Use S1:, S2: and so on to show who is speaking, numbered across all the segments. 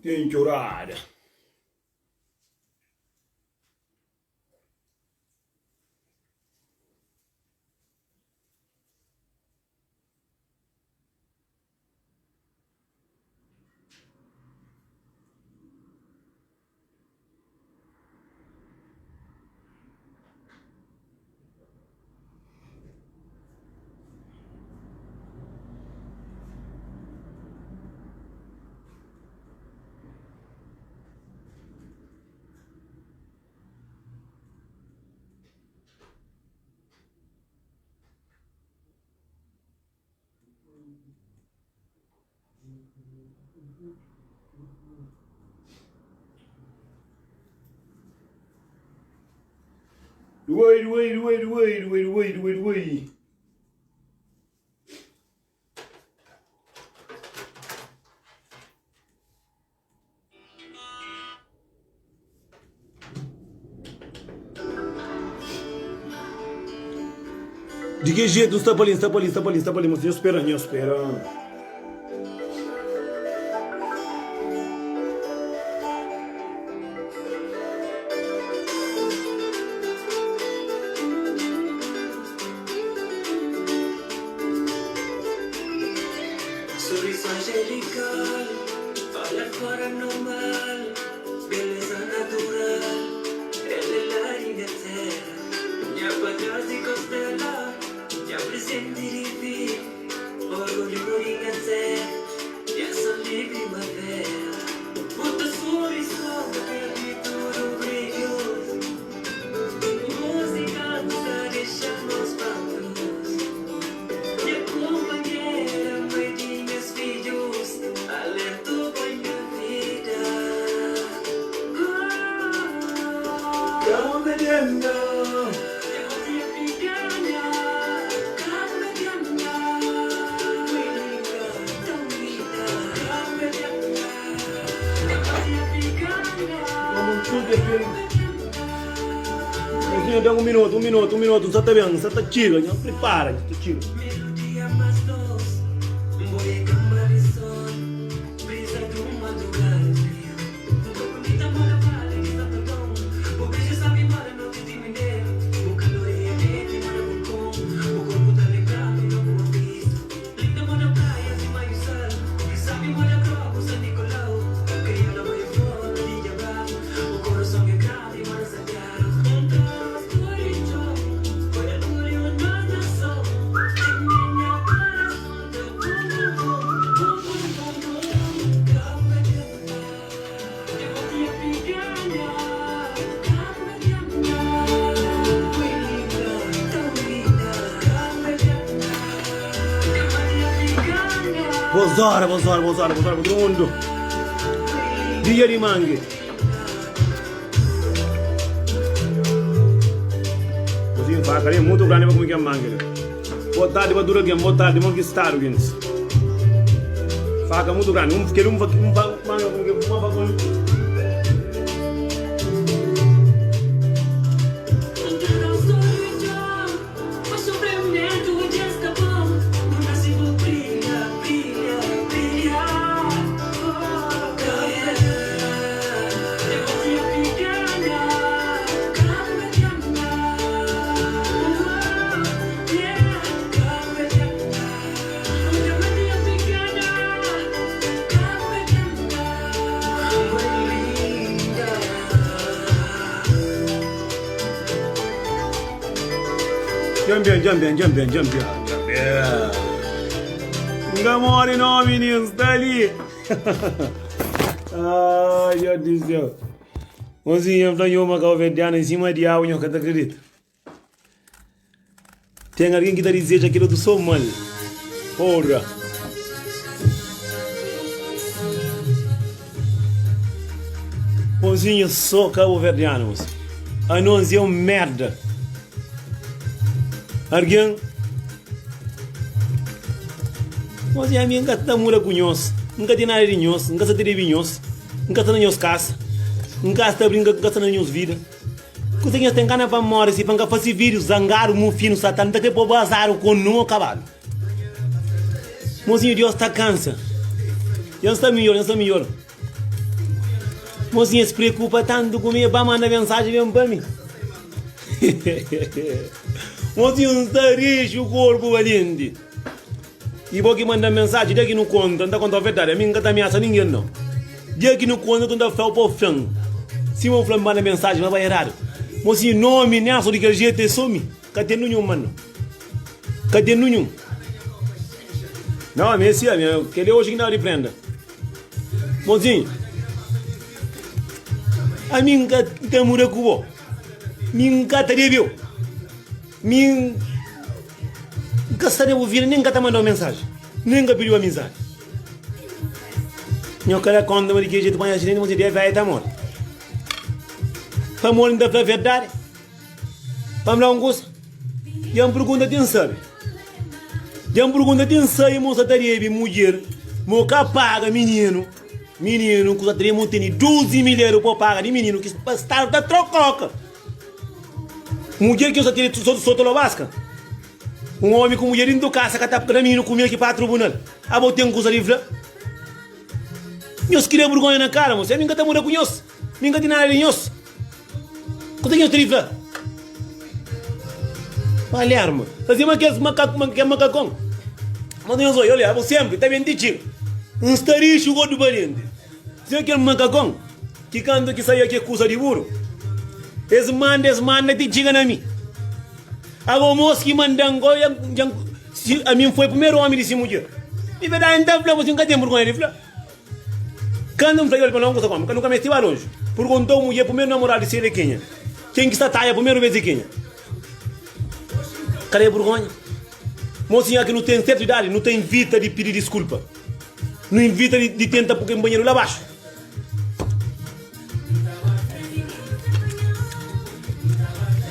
S1: Tem txorada. Duei, duei, duei, duei, duei, duei, duei, duei. Di ki jetu N sta pa li, N sta pa li, N sta pa li, N sta pa li, Mas nhos spera, nhos spera.
S2: Sorriso angelical, fala fora normal, beleza natural, el é la di nha terra, nha padras di costela, nha presenti di vida, orgulho di nha terra, nha sol di primavera. Bu ta subi so ta perdi tudu brilho, música ku ta dexa nos pantos. Nha kunpanhera, mai di nhas fidjus, alertu pa nha vida.
S1: Calma Diana.
S2: Nha batia piranha, calma Diana, Mui linda, tão linda, calma Diana. Nha batia piranha,
S1: Vamos tudo aqui.
S2: calma Diana.
S1: Mozinho, dá um minuto, um minuto, um minuto. Não está bem, não está txiga. Nha prepara, está txiga.
S2: Melodia más dos, bo é cama di sol, brisa di un madrugada frio. Bo bonita moda vale di Santo Antão, bo beju sabi moda noti di Mindelo, bo calor é denti moda vulcon, bo corpo ta lembrami na Boa Vista. Linda moda praia di Maio Sal, sabi moda grogu San Nicolau, crioula bo é flor di Ilha Brava, bo coração é grandi moda Santiago.
S1: Bos ora, bos ora, bos ora, bos ora pa tudu mundu. Dia di mangi. Mozinho faka ali é muito grande pa kume kel mangi li. Boa tarde pa tudu algen, boa tarde, mon ki stadu gentis. Faka muito grande, um kel um um manga kume kel uma faka li. Djan ben, djan ben, djan ben, djan ben, djan ben. N ka móre no, mininu, sta li. Ai, Deus do céu. Mozinha, fla nho ma kauverdianu em sima di agu, nho ka ta kridita. Ten algen ki ta dizeja kel otu so mal. Porra. Mozinha, so kabuverdianu, mozinho. Anos é un merda. Algen. Mozinha, ami N ka ta muda ku nhos. N ka ten nada di nhos. N ka sa ta debe nhos. N ka sta na nhos kasa. N ka sta brinka, N ka sta na nhos vida. Kusa ki nhos ten gana pa more si pa N ka fase vídiu zangadu, mufinu, satan, N ta kre pô-bu azaru ku nu ô kabalu. Mozinhu, Dios ta kansa. Dja N sta midjor, dja N sta midjor. Mosinha es preokupa tantu ku mi, ba manda mensaji ben pa mi. Mosinha N sta rixu korpu balenti. I bo ki manda mensaji, dia ki nu konta, N ta kontau verdadi, ami N ka ta amiasa ningen nau. Dia ki nu konta, N ta flau pa bu fla-m. Sima bu fla-m manda mensaji, ma bai eradu. Mosinha nomi Nelson di kel jetu é so mi, ka ten ninhun ma nau. Ka ten ninhun. Nau, ami é si, ami é kel li oji ki N daba di prenda. Mozinho, ami N ka ta muda ku bo, mi N ka ta debe-u, mi N ka sta na bu vida, nen N ka ta manda-u mensaji, nen N ka pidi-u amizadi. Nho ka da konta ma di ki jetu panha asidenti, mozinho, debe ai ta móre. Pamodi N ta fla verdadi, pa N fla un kusa, dja N pergunta ti N sabe. Dja-m pergunta ti N sai mo sa ta debe mudjer mo ka paga mininu mininu ku sa ta debe mo tene 12 mil eru pa paga di mininu ki pa stadu ta trokoka mudjer ki sa tene so so tolobaska un omi ku mudjer dintu kasa ka ta da mininu kume ki pa tribunal abo ten kusa di fla nhos kria burgonha na kara mo si ami N ka ta muda ku nhos mi N ka ten nada di nhos. Kusa ki nhos tene fla? Palerma. Ta sima kes makaku, kel makakon. Mas nhos oi, olha, abo sempri ta ben ti txiga. N sta rixu gordu balenti. Sima kel makakon ki kantu ki saia ke kusa di buru, es manda, es manda ti txiga na mi. Abo mos ki mandan go, dja, si ami N foi primeru omi di si mudjer. Di verdadi N ta fla, bo si N ka ten burgonha di fla. Kandu N fla el pa no kusa komi, ka nu ka meste ba lonji. Purgunta-u mudjer primeru namoradu di sel é kenha? Ken ki sta taia primeru bes é kenha? Kal é burgonha? Mosinha ki nu ten sertu idadi, nu ta invita di pidi diskulpa. Nu invita di tenta pui kunpanheru la baxu.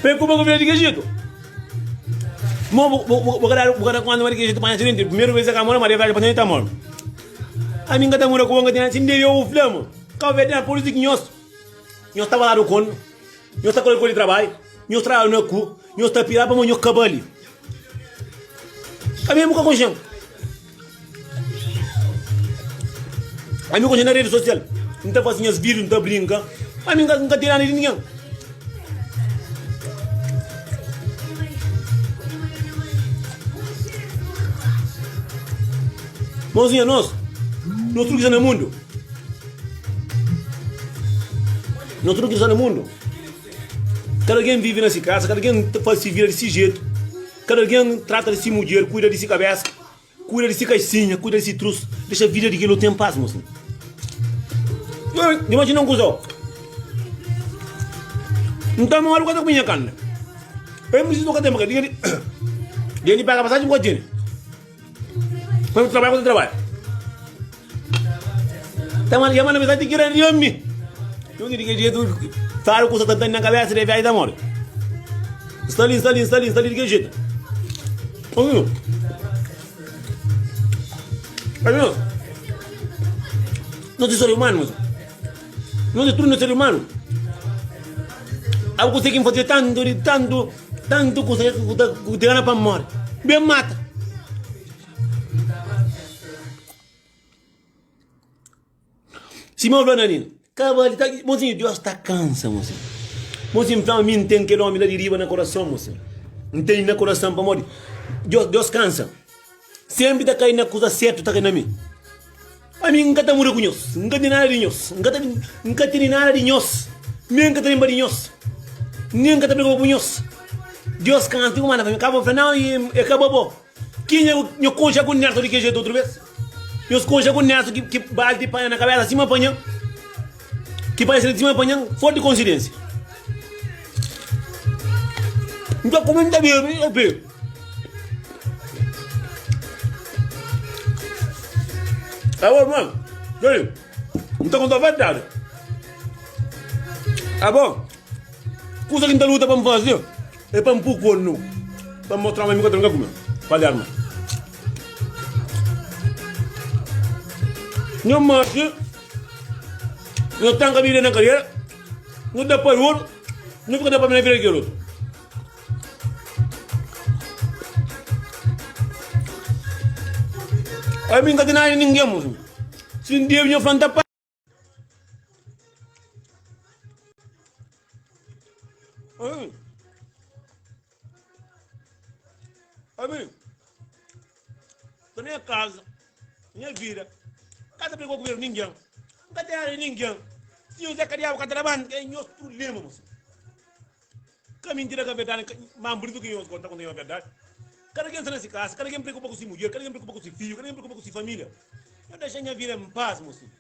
S1: Preokupa ku vida di ki jetu? Mo bu ka da konta ma di ki jetu panha asidenti? Primeru bes é ka more, ma di viaja pa ta more. Ami N ka ta mora ku bo, N ka ten nada. Si N debe obi fla ma Kau Verdi pur isu ki nhos nhos ta baladu konu, nhos ta kore kore di trabadju, nhos trabadju na ku, nhos ta pira pamodi nhos ka bali. Ami bu ka konxe-m. Ami konxe na redi sosial. N ta fase nhas vídiu, N ta brinka. Ami N ka ten nada di ningen. Mozinha, nos, nos tudu ki sta na mundu, nos tudu ki sta na mundu, kada algen vive na si kasa, kada algen ta fase si vida di si jetu, kada algen trata di si mudjer, kuida di si kabesa, kuida di si kaxinha, kuida di si trus, dexa vida di kel otu en pas, mozinha. Imajina un kuza, N ta mora, bu ka ta kume nha karni. Eu preciso ka ten, porque dinheiro di paga pasaji bu ka tene. Quando trabalha, quando trabalha. Tá manda, manda mensagem que era de Eu digo que jeito, falo com o na cabeça, deve aí da morte. Está ali, está ali, está ali, está ali de que jeito. Olha. Olha. Não tem ser humano, moço. Não tem tudo no ser humano. Algo consegue fazer tanto, tanto. Tantu kusa ki ku ta ku ta gana pa móre, ben mata. Sima fla Nanina, ka bali ta mozinhu, Deus ta kansa mozinhu. Mozinhu fla mi N ten kel omi la di riba na korason mozinhu. N ten na korason pamodi Deus Deus kansa. Senpri ta kai na kusa sertu ta kai na mi. Ami N ka ta muda ku nhos, N ka ten nada di nhos, N ka ta, N ka tene nada di nhos, nen N ka ta lenbra di nhos, nen N ka ta preokupa ku nhos. Deus kantu ku manda pa mi, ka bo fla, Nau, e ka ba bo. Kenha nho konxa ku Nelson di kel jetu utru bes? Nhos konxa ku Nelson ki, ki baldi panha na kabesa sima panha, ki panha sima panha, forti konsidensia. N ta kume, N ta bebe, N ta bebe. Abo irmon, djobe, N ta konta verdadi. Abo, kusa ki N ta luta pa N fase é pa N pui kornu, pa N mostra ma mi ka ta brinka ku mi. Palerma. Nho marsi, nho tranka biblia na kadera, nho da pa oru, nho fika da pa mi na vida di kel otu. Ami N ka ten nada di ningen, mosinhu. Si N debe, nho fla, N ta paga. Ami. Ami. Ta na nha kaza, nha vida. Ka ta preokupa ku vida di ningen. N ka ten nada di ningen. Si nhos é ka diabu ka ta labanta, é nhos prubléma, mosinhu. Ka mintira ka verdadi, ma N brinka ku nhos gosi, N ta konta nhos verdadi. Kada ken sta na si kasa, kada ken preokupa ku si mudjer, kada ken preokupa ku si fidju, kada ken preokupa ku si familia. Nhos dexa nha vida en pas, mosinhu.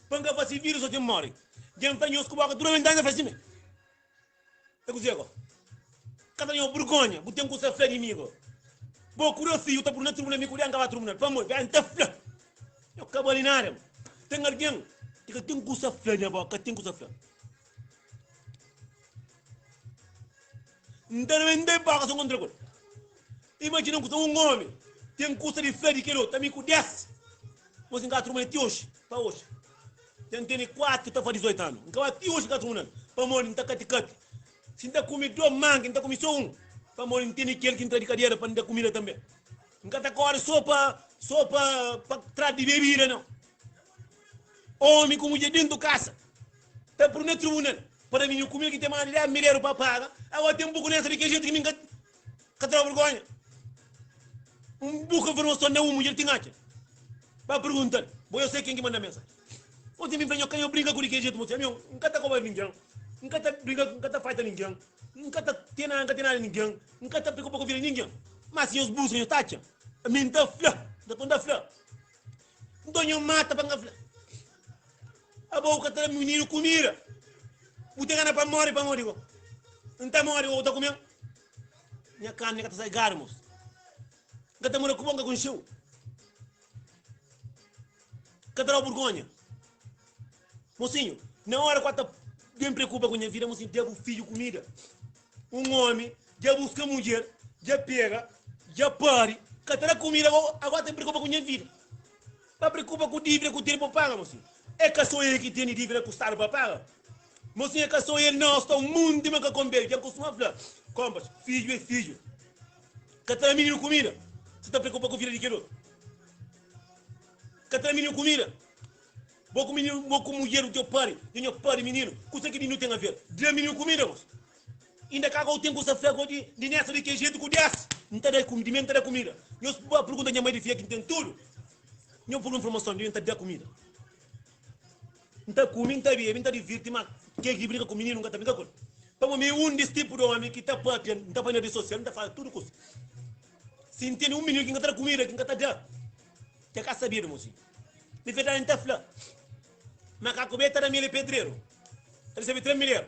S1: Pa N ka fasi vida so ti N móre. Dja N fla nhos ku boka dura, N ta fla sime. É kuzê go? Ka ta nhos burgonha? Bu ten kusa fla di mi go? Bo ku do fidju ta puru na tribunal, mi ku N ka ba tribunal. Pamodi? N ta fla. Nho ka bali nada. Ten algen ki ka ten kusa fla na bo, ka ten kusa fla. N ta na boka so nkontra ku el. Imajina un kusa, un omi ten kusa di fla di kel otu, ami ku des. Mos N ka tribunal ti oxi, pa oxi. Dja N tene 4 ta fa 18 anu. N ka ba ti oxi N ka tribunal, pamodi N ta kati-kati. Si N ta kume dos mangi, N ta kume so un, pamodi N tene kel ki N tra di kadera pa N da kumida tanbe. N ka ta kore so pa so pa pa tra di bebida nau. Omi ku mudjer dentu kasa ta puru na tribunal pa da mininu kumida ki ten más di 10 mil eru pa paga. Agora ten buku nesa di kel jetu ki mi N ka ka tra vergonha. N buka informason na un mudjer ti N atxa pa perguntal, bo yo sai ken ki manda mensajen? Bo ten mi fla nho ka nho brinka ku di kel jetu, mosi. Ami N ka ta koba ningen, N ka ta brinka, N ka ta faita ningen, N ka ta ten nada, N ka ten nada di ningen. N ka ta preokupa ku vida di ningen, má si nhos buska, nhos ta atxa. Ami N ta fla, N ta torna fla, Nton nho mata pa N ka fla. Abo bu ka ta da mininu kumida, bu ten gana pa N móre pamodi bo? N ta móre bo bu ta kume-m? Nha karni ka ta sai gadu, mos. N ka ta mora ku bo, N ka konxe-u. Ka ta da-u burgonha? Mosinhu, na ora ku a ta ben preokupa ku nha vida, mosinhu, da bu fidju kumida. Un omi dja buska mudjer, dja pega, dja pari, ka ta da kumida, agora ta ben preokupa ku nha vida. Pa preokupa ku dívida ku tene pa paga, mosinhu. É ka so el ki tene dívida ku stadu pa paga. Mosinhu, é ka so el, nau, sta un monti ma ka konbel. Dja N kustuma fla, konpas, fidju é fidju. Ka ta da mininu kumida, si ta preokupa ku vida di kel otu. Ka ta da mininu kumida. Bo ku mininu, bo ku mudjer bu teu pari, dja nho pari mininu, kusa ki mininu ten a ver? Da mininu kumida mos. Inda ka go ten kusa fla go di di nessa di ke jetu ku des, N ta da kumida, di mi N ta da kumida. Nhos ba pergunta nha mai di fia ki N ten tudu. Nho purgunta informason di mi N ta da kumida. N ta kume, N ta bebe, N ta divirti, ma ke ki brinka ku mininu N ka ta brinka ku el. Pamo mi é un des tipu di omi ki ta papia, N ta bai na redi sosial, N ta fala tudu kusa. Si N tene un mininu ki N ka ta da kumida, ki N ka ta da, Dja ka sabidu, mosinhu. Di verdadi N ta fla, makaku be ta da mi el é pedreru, ta resebe 3 mil eru.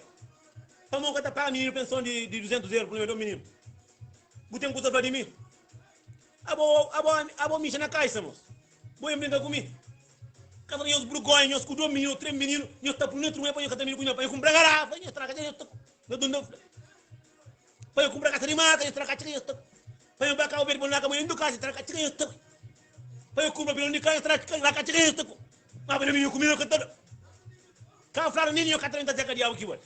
S1: Pamodi ka ta paga mininu penson di 200 eru pur mês, do mininu. Bu ten kusa fla di mi? Abo, abo, abo mixa na kaisa, mos. Bo ben brinka ku mi? Ka ta nhos burgonha, nhos ku do mininu, 3 mininu, nhos ta pui na tru pa nhos ka ta mininu ku nhos, pa nhos kunpra garafa, nhos traka nhos ta, nhos dunda fla. Pa nhos kunpra kasa di mata, nhos traka txika nhos ta. Pa nhos ba Cabo Verde pa nhos laka mulher ndu kasa, traka txika nhos ta. Pa nhos kunpra pilon di kasa, traka laka txika nhos ta. Ma pa nhos kumida nhos ka ta da. Ka fladu nin nhos ka ta benta zeka diabu ki bali.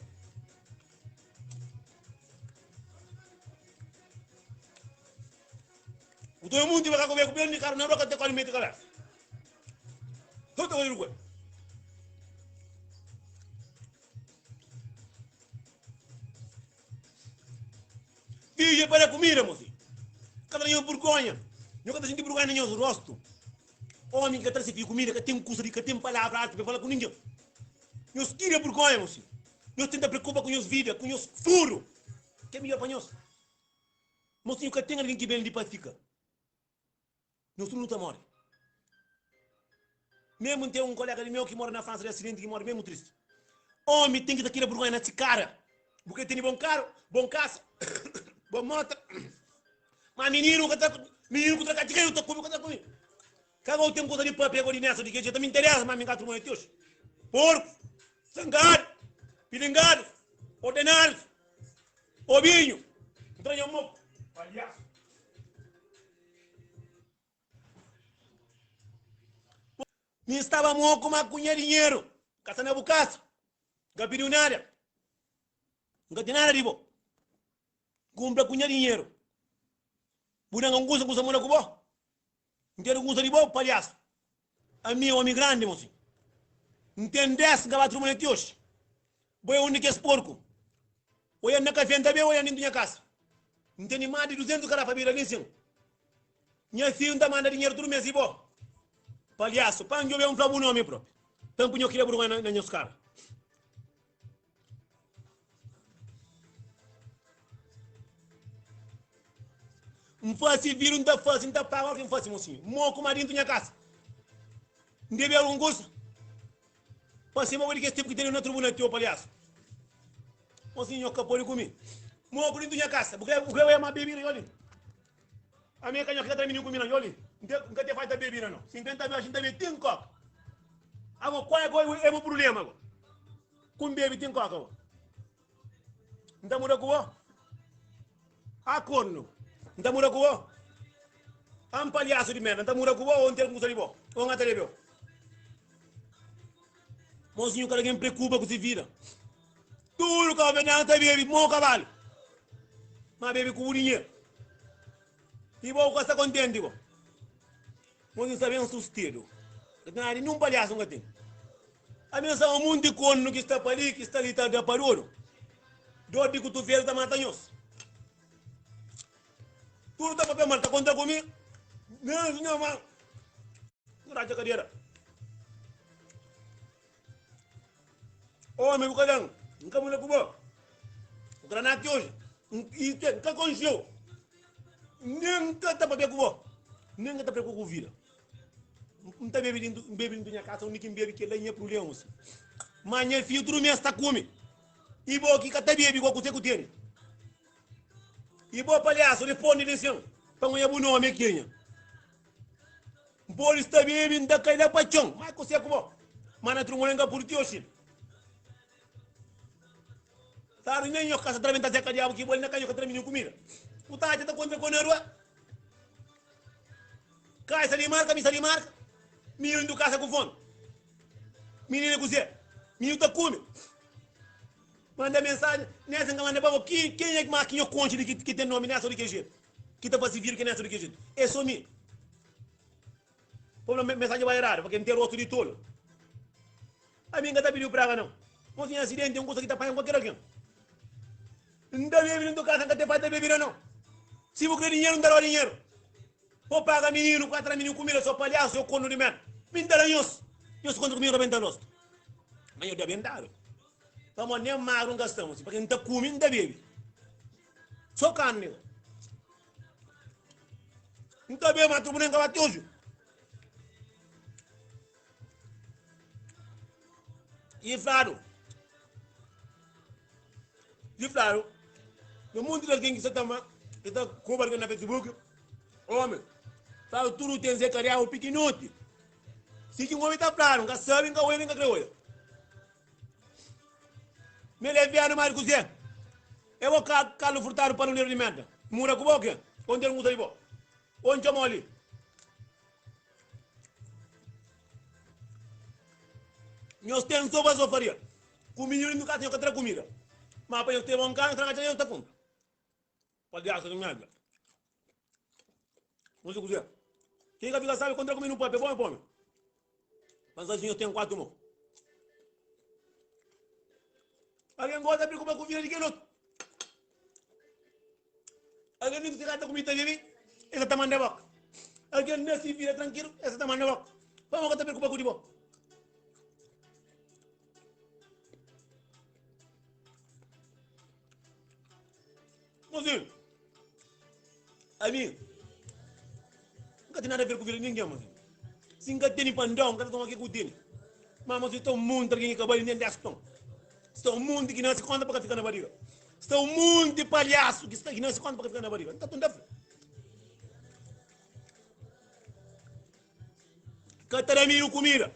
S1: Bu ta obi munti ba ka ku pilon di karu na rua ka ta kori meti kabesa. Tudu ta kori ku el. Fidju é pa da kumida, mosi. Ka ta da nhos burgonha. Nhos ka ta sinti burgonha na nhos rostu. Omi ki ka tra se fidju kumida ka ten kusa di ka ten palavra altu pa fala ku ningen. Nhos kria burgonha, mosi. Nhos tenta preokupa ku nhos vida, ku nhos futuru, ki é midjor pa nhos. Mosi, nhu ka ten algen ki ben li pa fika. Nos tudu nu ta móre. Memu N ten un kolega di meu ki móre na Fransa di asidenti ki móre memu tristi. Omi ten ki ta kria burgonha na si kara. Bu ka tene bon karu, bon kasa, bon mota. Ma mininu ka ta mininu ku ta ka txiga ta kume ka ta kume. Ka gou ten kusa di papia go di nessa di ke ta me interessa, ma mi ka turma teus. Porco, sangado, pilingado, ordenado, obinho, entra nha moco, palhaço. Mi staba moku ma ku nha dinheru ka sta na bu kasa. N ka pidiu nada. N ka ten nada di bo. N kunpra ku nha dinheru. Bu dan un kusa, N kusa mora ku bo. N ten kusa di bo, palhasu. Ami é omi grandi, mosinhu. N ten des, N ka ba trubunal ti oxi. Bo é un di kes porku. Oian na kafé N ta bebe oian dintu nha kasa. N tene más di 200 garafa bira li sin. Nha fiju N ta manda dinheru tudu mes i bo? Palhasu, pa N djobe N fla bu nomi propi. Pa N pui nho kria burgonha na nhos kara. N fase vidu N ta fase N ta paga ora ki N fase mosinhu. Moku ma dintu nha kasa. N debe algun kusa? Pa sima bo di kes tipu ki tene na trubunal tio palhasu. Mosinhu nho ka pode ku mi. Moku dintu nha kasa. Bu kre bu kre oia ma bebida yo li. Ami é ka nho ki ka tra mininu ku mi não yo li. N ka te fai ta bebida não. Si N ka ta bebe, N ta bebe tin koka. Ago qual é bu problema ago? Ku N bebe tin koka bo. N ta muda ku bo? Ah kornu. N ta muda ku bo? Ah N palhasu di merda. N ta muda ku bo ou N ten algun kusa di bo? Ou N ka ta debeu? Mosinhu kada ken preokupa ku si vida. Tudu kabuverdianu ta bebe mo kabalu. Ma bebe ku bu dinheru. I bo bu ka sta kontenti bo. Mosinhu sta ben sustedu. Ka ten nada di nun palhasu N ka ten. Ami N sta un munti kornu ki sta pa li, ki sta li ta da pa dodu. Dor di kutuvelu ta mata nhos. Tudu ta papia mal, ta kontra ku mi. Nha ma, N ratxa kadera. Omi, bu ka dan, N ka munda ku bo. Bu ka da nada ti oji. N ka konxeu. Nen N ka ta papia ku bo. Nen N ka ta preokupa ku vida. N ta bebe dintu, N bebe dintu nha kasa, undi ki N bebe kel-la é nha prubléma si. Má nha fidju tudu mês ta kume. I bo ki ka ta bebe, bo kuzê ku tene? I bo palhasu, responde li sin, pa N oja bu nómi é kenha? N pode sta bebe, N ta kai la pa txon, má kuzê ku bo? Má na trubunal N ka pudi ti oxi. Sabi nen nho ka sa trabenta zeka diabu ki bo li na ka nho ka tra mininu kumida. Bu ta atxa ta kontra ku na rua. Kaisa di marka, misa di marka, mininu indu kasa ku fomi. Mininu é kuzê? Mininu ta kume. Manda mensajen, nessa nka manda pa bo, ki kenha mas ki nho konxe di ki ten nomi nessa ou di ke jetu? Ki ta fasi vida ki nessa ou di ke jetu? É so mi. Pabia mensajen bai eradu, pabia N ten rostu di tolu. Ami N ka ta pidiu praga nau. Mon si nha asidenti é un kusa ki ta panha kualker algen. N ta bebe dentu kasa, N ka ten falta bebida nau. Si bu kre dinheru, N ta dau dinheru. Po paga mininu, ka tra mininu kumida, so palhasu, so kornu di merda. Mi N ta da nhos. Nhos kontra ku mi, N rabenta rostu. Ma nho da ben dadu. Pamodi nen magru N ka sta, mon si, pabia N ta kume, N ta bebe. So karni. N ta bebe, ma trubunal N ka bate oju. I fladu, i fladu, na monti di algen ki sta ta ma, ki ta koba algen na Facebook, omi, fladu tudu ten se kariabu pikinoti. Si ki un omi ta fladu, N ka sabi, N ka oia, nen N ka kre oia. Mi el é viadu ma di kuzê? É bo Carlos Furtado paluneru di merda. Mura ku bo o ke? Ou N ten algun kuza di bo? Ou N txomau li? Nhos ten so bazofaria ku mininu di kasa, nhos ka tra kumida. Ma pa nhos ten bon kasa, nhos ta kunpra. Palhasu di merda. Nhos é kuzê? Ken ka fika sabi kontra ku mi nu papia, bom é pome. Pansa si nhos ten 4 mon. Algen gosta preokupa ku vida di kel otu. Algen di bisikleta ku mi ta bebe, el sa ta manda boka. Algen na si vida trankilu, el sa ta manda boka. Pamodi ka ta preokupa ku di bo? Mozinho, ami, N ka ten nada a ver ku vida di ningen, mozinho. Si N ka tene pa N da-u, N ka ta toma ke ku tene. Ma, mozinho, sta un monti algen ki ka bali nen 10 pon. Sta un monti ki nase konta pa ka fika na bariga. Sta un monti palhasu ki sta ki nase konta pa ka fika na bariga. N ta tunda fla. Ka ta da mininu kumida.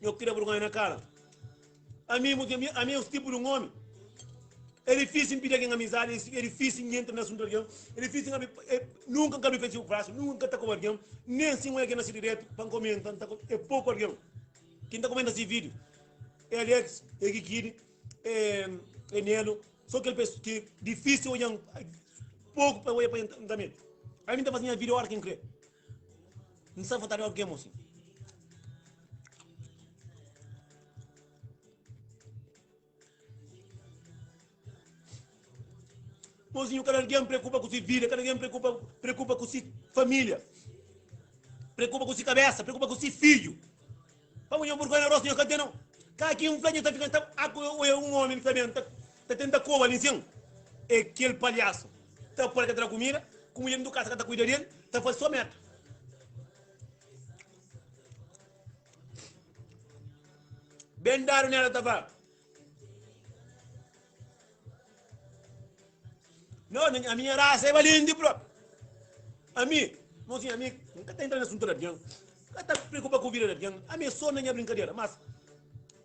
S1: Nho kria burgonha na kara. Ami, ami é un tipu di un omi. É difísil N pidi algen amizadi, é difísil N entra na asuntu di algen, é difísil N abri, nunka N ka abri Facebook fásil, nunka N ka ta koba algen, nen si N oja algen na si diretu pa N komenta, N ta é poku algen ki N ta komenta si vídiu. É Alex, é Kikidi, é é Nelo, so kel pesoa ki difísil oja poku pa oja pa N ta mete. Ami N ta fasi nha vídiu ora ki N kre. N sta vontadi di algen, mosinhu. Mozinhu, kada algen preokupa ku si vida, kada algen preokupa preokupa ku si familia, preokupa ku si kabesa, preokupa ku si fidju. Pamo nho burgonha na rostu nho ka ten nau. Ka ki N fla nho ta fika ta aku oia un omi ta ben ta ta tenta koba li nsin. E kel palhasu ta poi ka ta da kumida, ku mudjer dentu kasa ka ta kuida del, ta fasi so merda. Ben dadu nela ta fla. No, a minha raça é valente próprio. A mim, mocinho, a mim, nunca tá entrando no assunto da alguém. Nunca tá preocupa com a vida de alguém. A mim é só na minha brincadeira, mas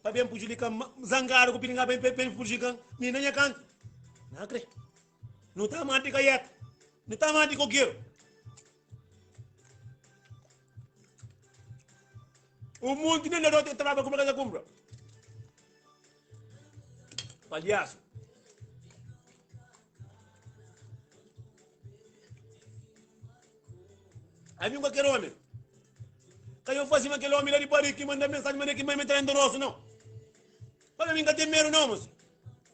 S1: para bem prejudicar, zangado com piringa, bem bem prejudicar, mim na minha canto. Não acredito. Não tá amante caieta. Não tá amante coqueiro. O mundo nem da outra trabalha como casa compra. Palhaço. A mim qualquer homem. Caiu fazia aquele homem lá de Paris que manda mensagem, manda que mãe me traz rosto, não. Para mim, não tem medo, não, moço.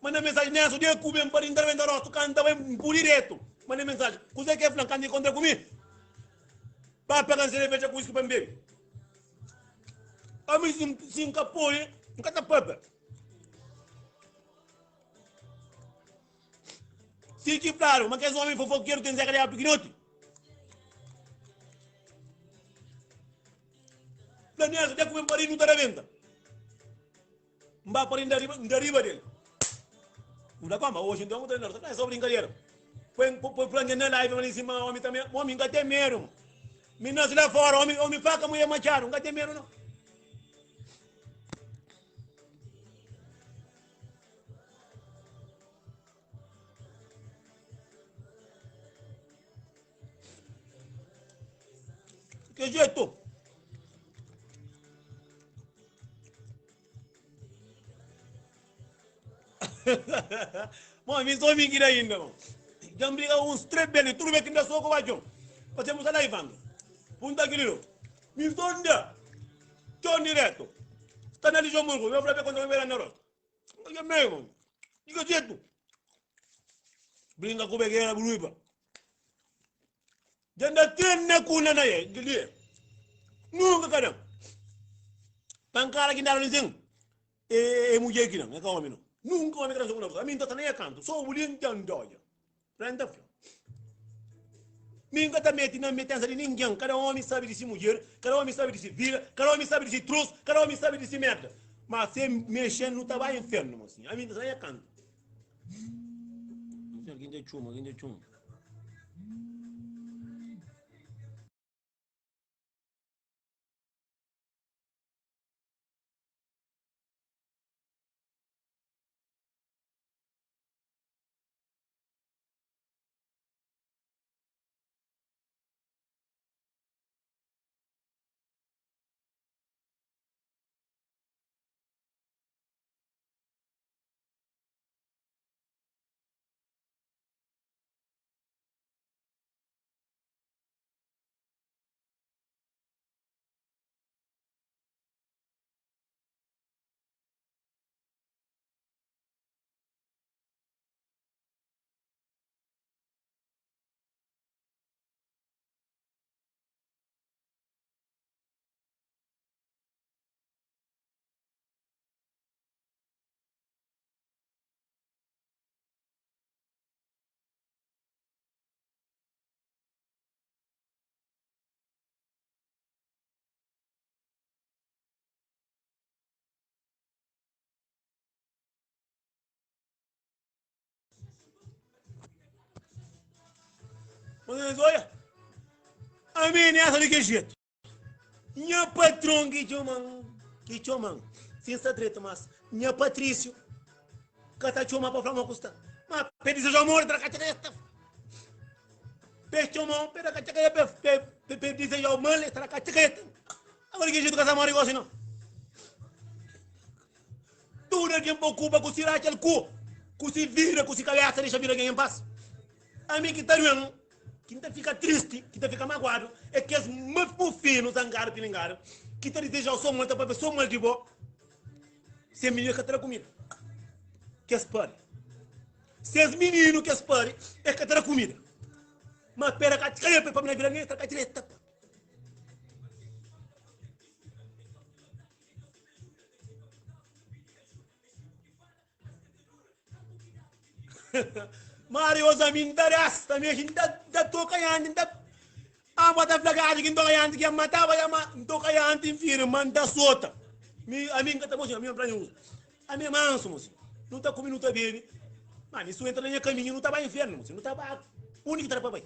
S1: Manda mensagem nessa, dia que bem para entrar no rosto, canta bem por direto. Manda mensagem. Você quer falar, canta contra comigo? Para pegar cerveja com isso para beber. A mim, se encapou, nunca tá papa. Se que claro, mas que esse homem fofoqueiro tem Zé Calhau pequenote. Planeja, até comer parinho não tá na venda. N ba pa li, N da riba del. N fla, Koma, oji nton, N ta fla, É so brinkadera. Poi, poi fla nha na live ma li sima omi ta me, omi N ka ten medu ma. Mi nasi la fora, omi, omi faka mulher machadu, N ka ten medu no. Ke jetu? Bom, mi só mi kira ainda, bom. Já me briga uns três bem, tudo bem que ainda sou com o John. Passemos lá, Ivan. Punta aquilo. Mi só ainda. John direto. Está na Luxemburgo, meu falei quando eu era na roça. Eu mesmo. Diga jeito. Brinca com begueira, bruiba. Dja ten na kuna na ye, li. Nunka ka dan. Pankada ki ndadu li sin, e, e mudjer ki dan, e ka omi no. Nunka omi ka dan sokuna. Ami nta sta na ye kantu, so bu li nta ndoja. Renta fla. Mi nka ta meti na metensa di ningen. Kada omi sabi di si mudjer, kada omi sabi di si vida, kada omi sabi di si trus, kada omi sabi di si merda. Ma se mexen nu ta bai infernu, mosinhu. Ami nta sta na ye kantu. Algin dja txuma, algin dja txuma. Mas olha, a minha nessa de que jeito? Nha patron ki txoman, ki txoman, sin sta dretu, mas nha Patrício ka ta txoma pa fla ma ku sta. Ma pe dizeja amor, tra ka txeka esta. Pe txomau, pe da ka txeka pe pe pe pe dizeja mal, tra ka txeka esta. Agora ki jetu ka sa mori gosi no. Tudu algen preokupa ku si ratxa-l ku ku si vida, ku si kabesa, dexa vida algen en pas. Ami ki ta duen. Ki N ta fika tristi, ki ta fika maguadu, é kes mufinu, zangadu, pilingadu, ki ta dizeja-u so mal, ta papia so mal di bo, sen minina ka ta da kumida. Kes pari. Ses mininu ki es pari, es ka ta da kumida. Ma pera ka txika el pa na vida nel, ka txika el. Mario ami nta rasta mi nta nta toka yanti nta amo ta fla gajo ki ntoka yanti ki mataba ya ma ntoka yanti nfirma nta sota mi ami nka ta mosi ami nfla nhos ami é manso mosi nu ta kumi nu ta bebe ma mi su entra na nha kaminhu nu ta bai infernu mosi nu ta ba undi ki ta da pa bai.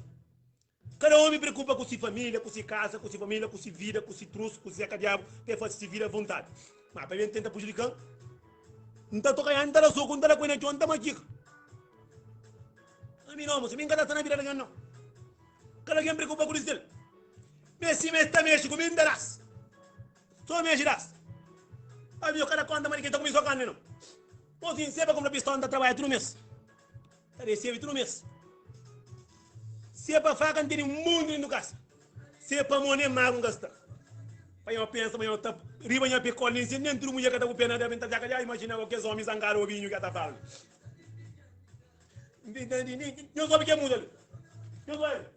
S1: Kada omi preokupa ku si familia, ku si kasa, ku si familia, ku si vida, ku si trus, ku si seka diabu, pa e fasi si vida avontadi. Ma pabia N tenta pujudika-m, N ta toka ya, N ta da soku, N ta da koi na txon, N ta matxika. Ami no, mosi, mi N ka ta sta na vida di algen no. Kada algen preokupa ku di sel. Me sima es ta mexi ku mi, N ta das. So mexi das. Ami yo ka da konta ma di ken ta kumi so karni no. Mosi, N seba kumpra piston, N ta trabadja tudu mes. Ta resebe tudu mês. Se é pa faka N tene un monti dentu kasa. Se é pa mô nen magu N ka sta. Pa nho pensa ma nho ta riba nha pekol nen se nen tudu mudjer ka ta bu pena da ben ta djaka dja imajina go kes omi zangadu obi nhu ke ta fala. Nhos obi ke muda li. Nhos obi.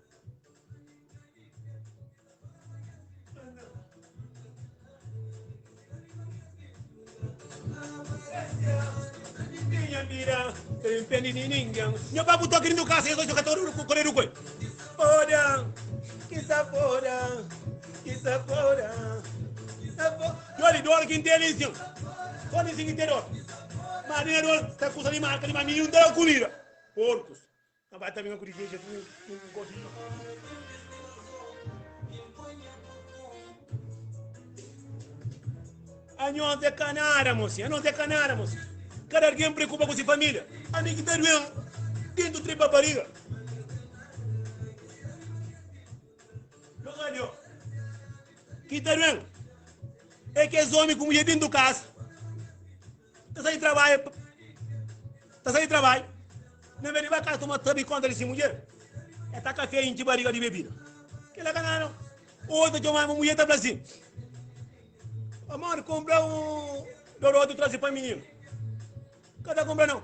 S1: Nho pa bu toki dentro casa eu ka ta correr coi. Foda, que sa foda, que sa foda, que sa foda. Doli dor que tem ali sim. Só ali sim que tem dor. Mas ali na dor, tá custa de marca de mas menino não dá comida. Porcos. Não vai também com igreja, não gosto de. Anhos é ka nada, mosinha. Anhos é ka nada, mosinha. Kada algen preokupa ku si família. Ami ki ta duen dentu tripa bariga. Ki ta duen é kes omi ku mudjer dentu kasa. Ta sai di trabadju, ta sai di trabadju, na vez di ba kasa toma tabi konta di si mudjer, e ta kafé intxi bariga di bebida. Kila ka nada. Otu ta txoma mudjer ta fla sin, Amor, kumpra un dorotu trasi pa mininu. Ka ta kumpra nau.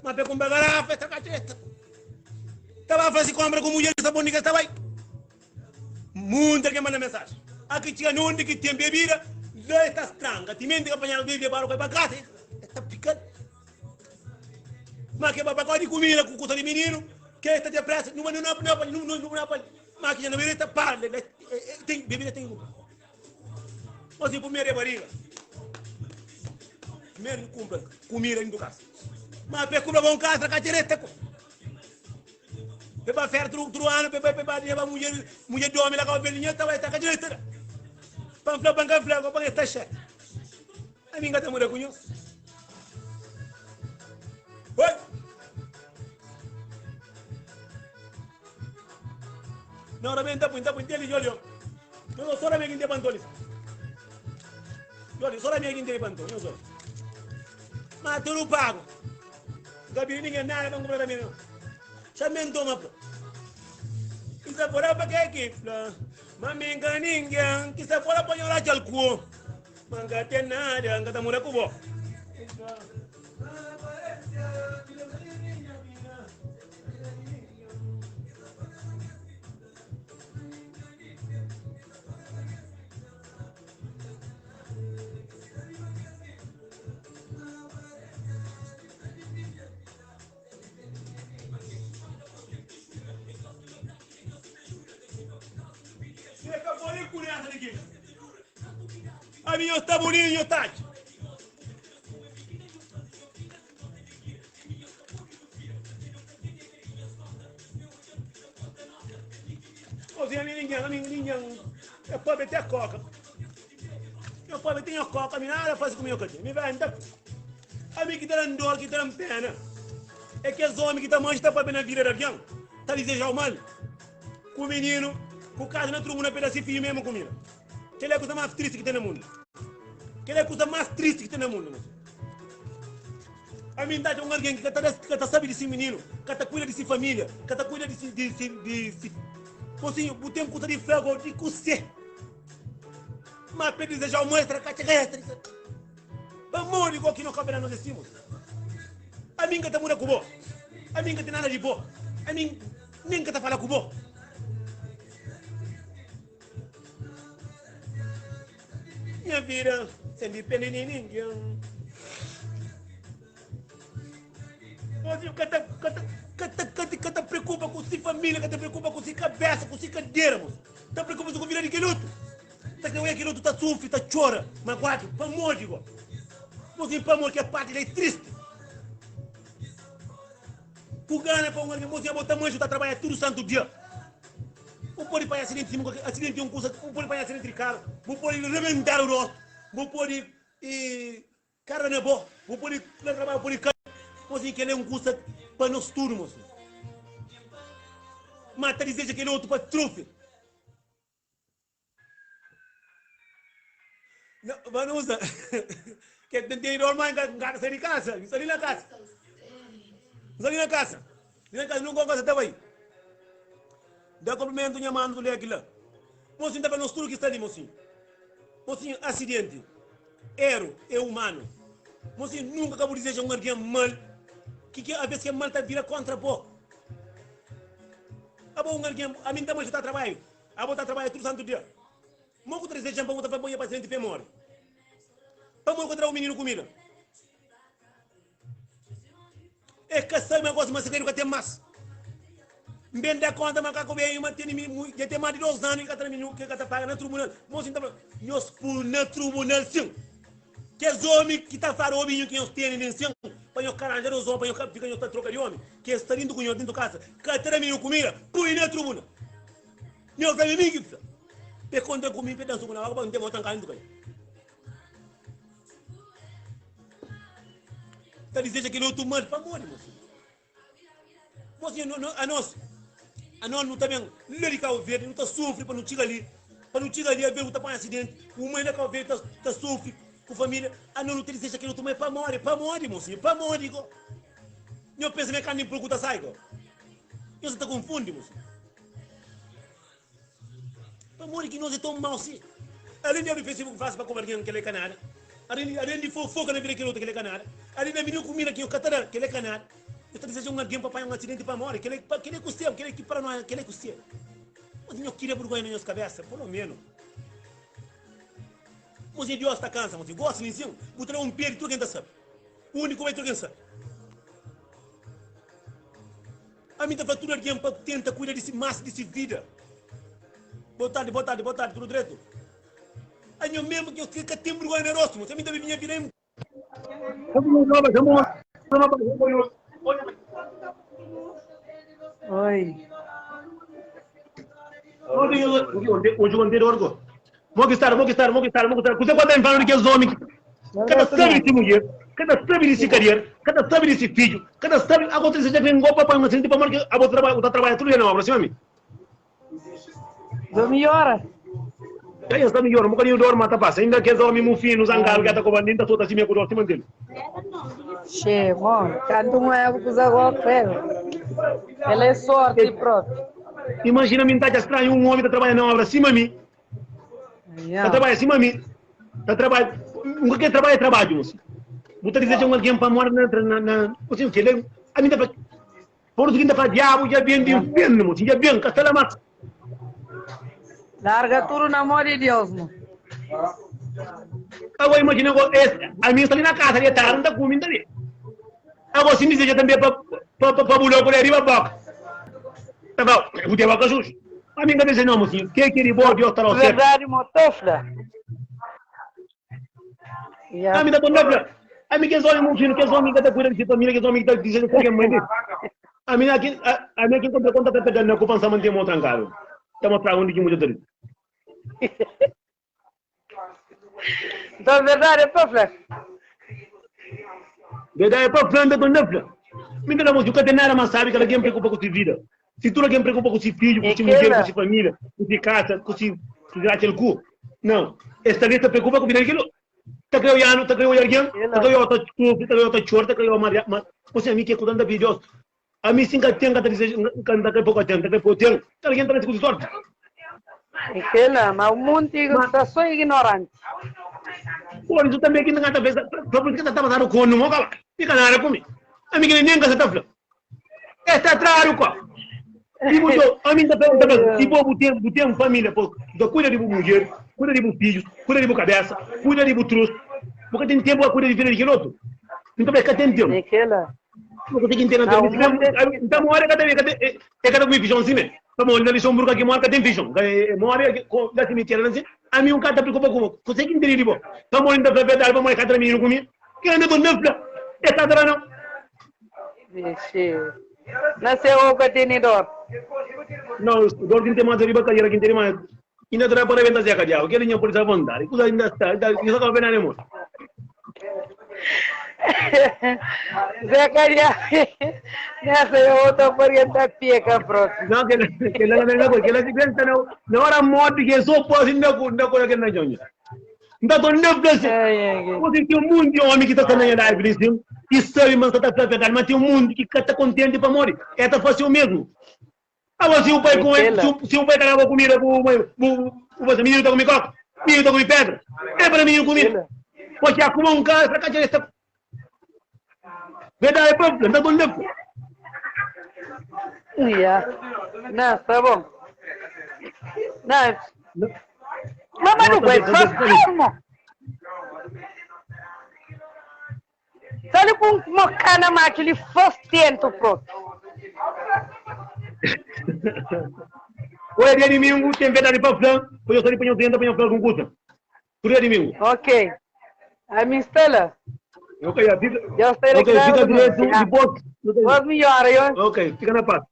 S1: Ma pe kumpra garafa, e ta ka Ta ba fasi kompra ku mudjer sta bon di ka sta bai. Munti algen manda mensajen. Aki txiga na undi ki ten bebida, la es ta stranga. Timenti ka panhadu bebida para ku el pa kasa, es ta pika-l. Ma ke barbakoa di kumida ku kusa di mininu, ke es ta ten presa, numa nu na pa nu nu na pa ma ki na bebida ta para, ten bebida ten ki kumpra. Gosi primeru é bariga. Primeru kumpra kumida dintu kasa. Ma pe kumpra bon kasa, ka txereta ku. Pe ba fer tudu tudu anu pe bai pe ba leba mudjer mudjer di omi la kaba bende nha ta bai ta ka djunta da pa nfla pa nka fla pa nha sta xet ami nka ta muda ku nhos oi na ora ben ta pui ta pui teli jolio nhos sora me kinte pantolis jolio sora me kinte panto nhos ma tudu pago Nka pidi ningen nada pa N kunpra tambi no. Xa mi N toma fla. Ki sa fora pa ke ki fla ma mi nka ningen. Ki sa fora pa nho ratxa-l ku ma nka ten nada nka ta muda ku bo. Ami nhos ta bunitu nhos ta atxa. Mozinho, ami ninguém, ami ninguém. É pobre até coca. Meu pobre tem a coca, ami nada faz comigo aqui. Me vai, tá. Ami ki ta da-m dor, ki ta da-m pena, é kes omi ki ta manxa ta papia na vida di algen, ta dizeja-u mal. Ku mininu, ku kaza na trubu na pé da si fidju mesmu kumida. Kel-la é kuza más tristi ki ten na mundu. Kel-la é kuza más tristi ki ten na mundu, meus. Ami N ta atxa un algen ki ka ta da, ka ta sabe di si mininu, ka ta kuida di si família, ka ta kuida di si, di si, di si. Mosinhu, bu ten kuza di fla go di kusé? Má pa dizeja-u mal, es ta da katxa ka es. Pamodi go ki no ka bela nos é si, mosi? Ami N ka ta muda ku bo. Ami N ka ten nada di bo. Ami nen N ka ta fala ku bo. Nha vida sen dipende di ningen. Mozinhu ka ta, ka ta, ka ta, ka ta, ka ta preokupa ku si família, ka ta preokupa ku si kabesa, ku si kadera, mozinhu. Ta preokupa so ku vida di kel otu. Ta kre oja kel otu ta sufri, ta txora, maguadu. Pamodi go? Mozinhu, pamodi ki parti la é tristi. Ku gana pa un algen, mozinhu, abo ta manxu, ta trabadja tudu santu dia. Bu pode panha asidenti sima kualker asidenti é un kusa, bu pode panha asidenti di karu, bu pode rebentadu rostu, bu pode e kara na bo, bu pode na trabadju bu pode kai. Mozinhu, kel-la é un kusa pa nos tudu, mozinhu. Ma ta dizeja kel otu pa trufe. Vanusa, ke ten ten idol ma N ka ta sai di kasa, N sta li na kasa. N sta li na kasa. Li na kasa, nunka N ka sa ta bai. Da konplimentu nha manu tu leki la. Mosinhu ta fla nos tudu ki sta li, mosinhu. Mosinhu, asidenti, eru é umanu. Mosinhu, nunka ka bu dizeja un algen mal, ki ki aves ke mal ta bira kontra bo. Abo un algen, ami N ta manxa ta trabaiu. Abo ta trabadja tudu santu dia. Mo ku ta dizejan pa bu ta fla bo nha pasienti pe mori. Pamodi ku ta da bu mininu kumida? E ka sabi ma gosi ma segredu ka ten mas. N ben da konta ma ka ku ben ma tene mi dja ten mas di 2 anu ki ka ta da mininu ki ka ta paga na trubunal. Mo sin ta fla nhos pul na trubunal sin. Kes omi ki ta fla obi nhu ki nhos tene nen sin pa nhos ka ranja 2 omi pa nhos ka fika nhos ta troka di omi ki es sta dintu ku nhos dintu kasa ka ta da mininu kumida pui na trubunal. Nhos fla mi mi ki fla. Pe kontra ku mi, pe dansa ku na pa ntema otan kantu kai. Ta diseja kel otu mal pamodi mosinhu? Mosinhu no, no, anos anos nu ta ben la di Cabo Verde, nu ta sufri pa nu txiga li, pa nu txiga li, aves nu ta panha asidenti, un mãe na Cabo Verde ta, ta sufri ku familia, anos nu ta diseja kel otu mal pamodi? Pamodi mosinhu? Pamodi go? Nho pensa ma é karni puru ku ta sai go? Nho sa ta konfundi mosinhu. Pamodi ki nos é tão mau si? Alén di abri Facebook fásil pa koba algen, kel-la é ka nada. Alén di fofoka na vida kel otu, kel-la é ka nada. Alén di abri kumida ki nhos ka ta da, kel-la é ka nada. Nhos ta dizeja un algen pa panha un asidenti pa móre, kel-la é ku se, kel-la é ki paranoia, kel-la é ku se. Mos nhos kria burgonha na nhos kabésa, polo menu. Mos nha Diós ta kansa, mos gosi nin sin, bu ta da un pé di tudu ken ta sabe. Undi ku bai tudu ken sabe. Ami ta fla tudu algen pa tenta kuida di si mas di si vida. Boa tardi, boa tardi, boa tardi, tudu dretu? Anho mesmu ki nhos ka ten burgonha na rostu, mos. Ami ta vivi nha vida em.
S3: Oi.
S1: Mo ki stadu, mo ki stadu, mo ki stadu, mo ki stadu. Kuzê ku ta infala di kes omi ki ka ta sabe di si mulher, ka ta sabe di si kadier, ka ta sabe di si fidju, ka ta sabe. Abo ta diseja ki N gopa pa N sinti pamodi ki abo ta trabadja tudu dia na obra, sima mi.
S3: Djo midjora.
S1: Ka nhos ta midjora, un bokadinhu dor ma ta pasa. Inda kes omi mufinu, zangadu ki a ta koba, nin ta sota simia ku dor sima N tene.
S3: Xê, mo, kantu un erru kuza go, credo. Kel é sorti propi.
S1: Imajina mi N ta atxa stranhu un omi ta trabadja na obra sima mi. Ta trabadja sima mi. Ta trabadja. Un ka ke trabadja é trabadju, mosi. Bu ta dizeja un algen pa mora na na na, mosi, kel ami ta fla Por usu ki N ta fla diabu dja ben di infernu, mosi, dja ben, ka sta la mas.
S3: Larga tudu na mô di Deus, mo.
S1: Agora imajina go, es, ami N sta li na kasa detadu, N ta kume, N ta bebe. Agora si N dizeja tanbe pa, pa, pa, pa bu loku la riba boka, ta fla, bu ten boka suju. Ami N ka deseja no, mosinhu, ke ki di bo, Deus ta dau sertu.
S3: Verdadi, mo, ta fla. Yeah.
S1: Ami ta konta fla, ami kes omi mufinu, kes omi ka ta kuida di si familia, kes omi ki ta dizeja ser ke mãe dele. Ami na ki, ami aki konta konta ta pega na ku pansa manti mo trankadu. Ta mostra undi ki muja ta di.
S3: Então, verdade é pa fla.
S1: Verdade é pa fla, nta konta fla. Mi ta da mosi, ka ten nada mas sabi ki algen preokupa ku si vida. Si tudu algen preokupa ku si fidju, ku si mudjer, ku si familia, ku si kasa, ku si gratia ku. Não. Es talvez ta preokupa ku vida di kel Ta kre oianu, ta kre oia algen, ta kre oia ta sufri, ta kre oia ta txora, ta kre oia maria, ma você ami ke ku tanta pidi Deus. Ami si nka ten, ka ta diseja, nka nta kre pa ten, ta kre pa ten. Kal algen ta nasi ku si sorti.
S3: É kela, ma munti sta so ignorante.
S1: Por isso também que nka ta pensa, pa por isso que ta pasadu konu mo kaba. Mi ka nada ku mi. Ami ke nem ka sa ta fla. Es ta tradu ko. Si bu jo, ami nta fla, nta fla, si bo bu ten, bu ten família, pô, bu ta kuida di bu mudjer, kuida di bu fidjus, kuida di bu kabesa, kuida di bu trus, bu ka ten tempu pa kuida di vida di kel otu. Nta fla, es ka ten tempu.
S3: É kela.
S1: Bu ka ten tempu.
S3: Não, mundo
S1: Nta mora, ka ta, ka ta, e ka ta kume fijon si me. Pamodi na Luxemburgo ki mora ka ten fijon. Ka e mora na simitério la si. Ami un ka ta preokupa ku bo. Kuzê ki N tene di bo? Pamodi N ta fla verdadi, pamodi e ka tra mininu ku mi. Kel anda ta fla, e ka tra nau.
S3: Vixi. Na se ô ka tene dor?
S1: Nau, dor ki N ten mas riba kadera ki N tene mas. Inda ta da pa rebenta zeka diabu. Kel nha polisa vontadi. Kuza inda sta, inda sta ka pena ne mos.
S3: Zeka diabu. Nessa eu outra orienta pieca próximo.
S1: Não, que que lá na na que lá se pensa na na hora morte que só pode ainda com ainda com aquele na jonha. Então tô nem assim. Você tem um monte de homem que tá na live assim, e sabe mas tá tá verdade, mas tem um monte que tá contente para morrer. É tá fazendo o mesmo. Agora, se o pai com ele, se o pai tá dando comida, o o menino tá comendo coca, menino tá comendo pedra, é para menino comida. Porque a como um cara, para cá, está. Verdade, é para não tá bom não.
S3: Yeah. Não, tá bom. Não. Mas não vai fazer, Sali ku uma kana ma kili fastento próprio.
S1: Oi, dia domingo tem verdade para flan, pois eu só de panhão tenta panhão flan com custa. Por dia domingo.
S3: Ok. A minha estela.
S1: Ok, já fica.
S3: Deus te
S1: Ok, fica direito depois.
S3: Boas melhora, eu.
S1: Ok, fica na paz.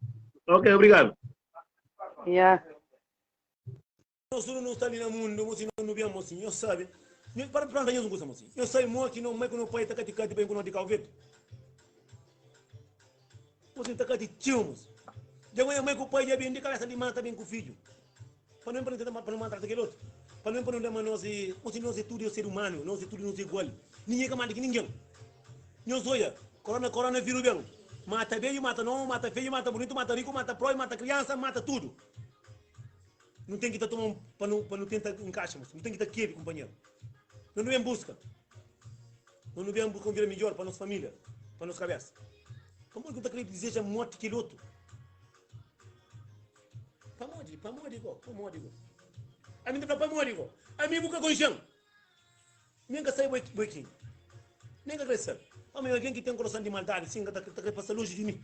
S1: Ok, obrigado.
S3: Yeah.
S1: Nos tudu nu sta li na mundu, mosi no nu ben, mosi nhos sabe. Nhos para planta nhos un kusa, mosi. Nhos sabe mo ki no mai ku no pai ta kati kati pa ku no di Kau Verdi. Mosi ta kati txeu, mosi. Dja goia mai ku pai dja ben di kabesa di mata ben ku fidju. Pa no pa no tenta pa no maltrata kel otu. Pa no pa no da ma nos e, mosi nos e tudu e ser humanu, nos e tudu nos e igual. Ninguém ka manda ki ninguém. Nhos oia, korona koronaviru ben. Mata beju, mata nomu, mata feju, mata bunitu, mata riku, mata probi, mata kriansa, mata tudu. Nu ten ki ta toma un pa nu pa nu tenta inkaxa mos. Nu ten ki ta kebe kunpanheru. No nu ben buska. No nu ben buska un vida midjor pa nos familia, pa nos kabesa. Pamodi ki nu ta kre dizeja morti kel otu? Pamodi? Pamodi go? Pamodi go? Ami ta fla pamodi go? Ami bu ka konxen. Mi N ka sabe bo é ken. Nen N ka kre sabe. Pamodi algen ki ten korason di maldadi sin ka ta kre pasa lonji di mi.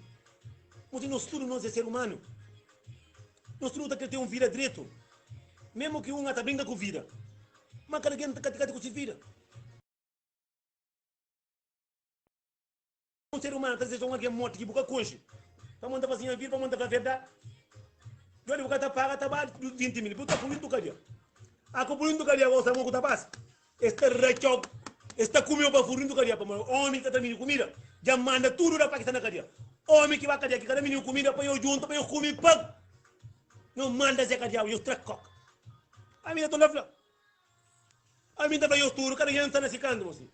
S1: Modi nos tudu nos é ser umanu. Nos tudu ta kre ten un vida dretu. Memu ki un a ta brinka ku vida. Ma kada ken ta kati-kati ku si vida. Un ser umanu ta deseja un algen morti ki bu ka konxe. Pamodi N ta fla si nha vida, pamodi N ta fla verdadi. Djodi bu ka ta paga ta bali 20 mil, bu ta purintu kadia. A ku purintu kadia gosta mo ku ta pasa. Es ta ratxau, es ta kumeu pa furintu kadia pamodi omi ka ta midi kumida. Dja manda tudu rapaz ki sta na kadia. Omi ki ba kadia ki ka ta midi kumida pa yo junta pa yo kume i paga. Nho manda ze kadiau, nho tra koka. Ami na torna fla. Ami N ta fla nhos tudu, kada ken sta na si kantu, mosin.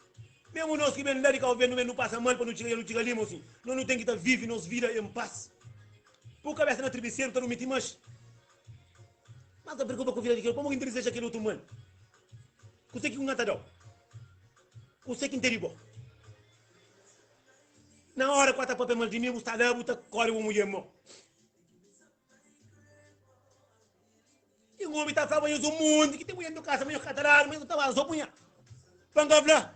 S1: Mesmu nos ki ben la di Kau Verdi, nu ben nu pasa mal pa nu txiga dja nu txiga li, mosin. Nos nu ten ki ta vivi nos vida en pas. Pô kabesa na tribiseru ta durmi ti manxi. Mas ta preokupa ku vida di kel, pamodi ki N ta dizeja kel otu mal? Kuse ki N ka ta dau? Kuse ki N ten di bo? Na ora ku a ta papia mal di mi, bu sta la bu ta kori bu mudjer mau. E un omi ta flaba nhos un monti ki ten mulher no kasa, ma nhos ka ta dadu, ma nhos ta ba so punha. Pa N ka fla,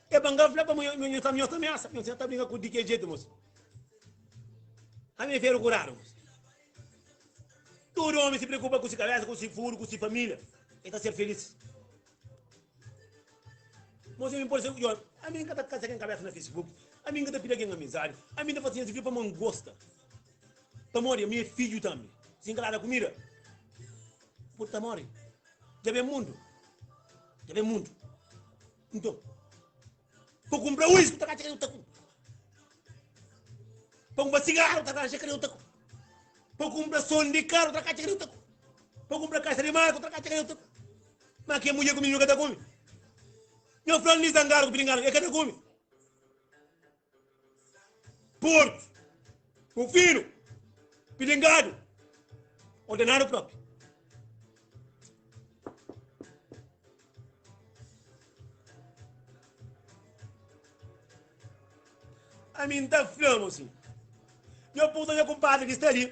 S1: e pa N ka fla pa nhos ta nhos ta ameasa, nhos ta brinka ku di ke jetu mos. Ami é feru kuradu mos. Tudu omi si preokupa ku si kabesa, ku si furu, ku si familia, e ta ser felis. Mos ami pode ser, yo, ami N ka ta kasa ken kabesa na Facebook, ami N ka ta pidi algen amizadi, ami N ta fasi nhas vida pamodi N gosta. Pamodi ami é fidju tambi. Si N ka dada kumida, bu ta mori. Dja ben mundu, dja ben mundu. Nton, pa kunpra uisku ta katxa kre ta kunpra. Pa kunpra sigaru ta katxa kre ta kunpra. Pa kunpra son di karu ta katxa kre ta kunpra. Pa kunpra kaxa di marku ta katxa kre ta kunpra. Ma ke mudjer ku mininu ka ta kume? Nho fla-m li zangadu ku piringadu, e ka ta kume. Portu, Rufino, Pilingadu, ordenadu propi. Ami N ta fla-m asin. Nho puta nha kumpadri ki sta li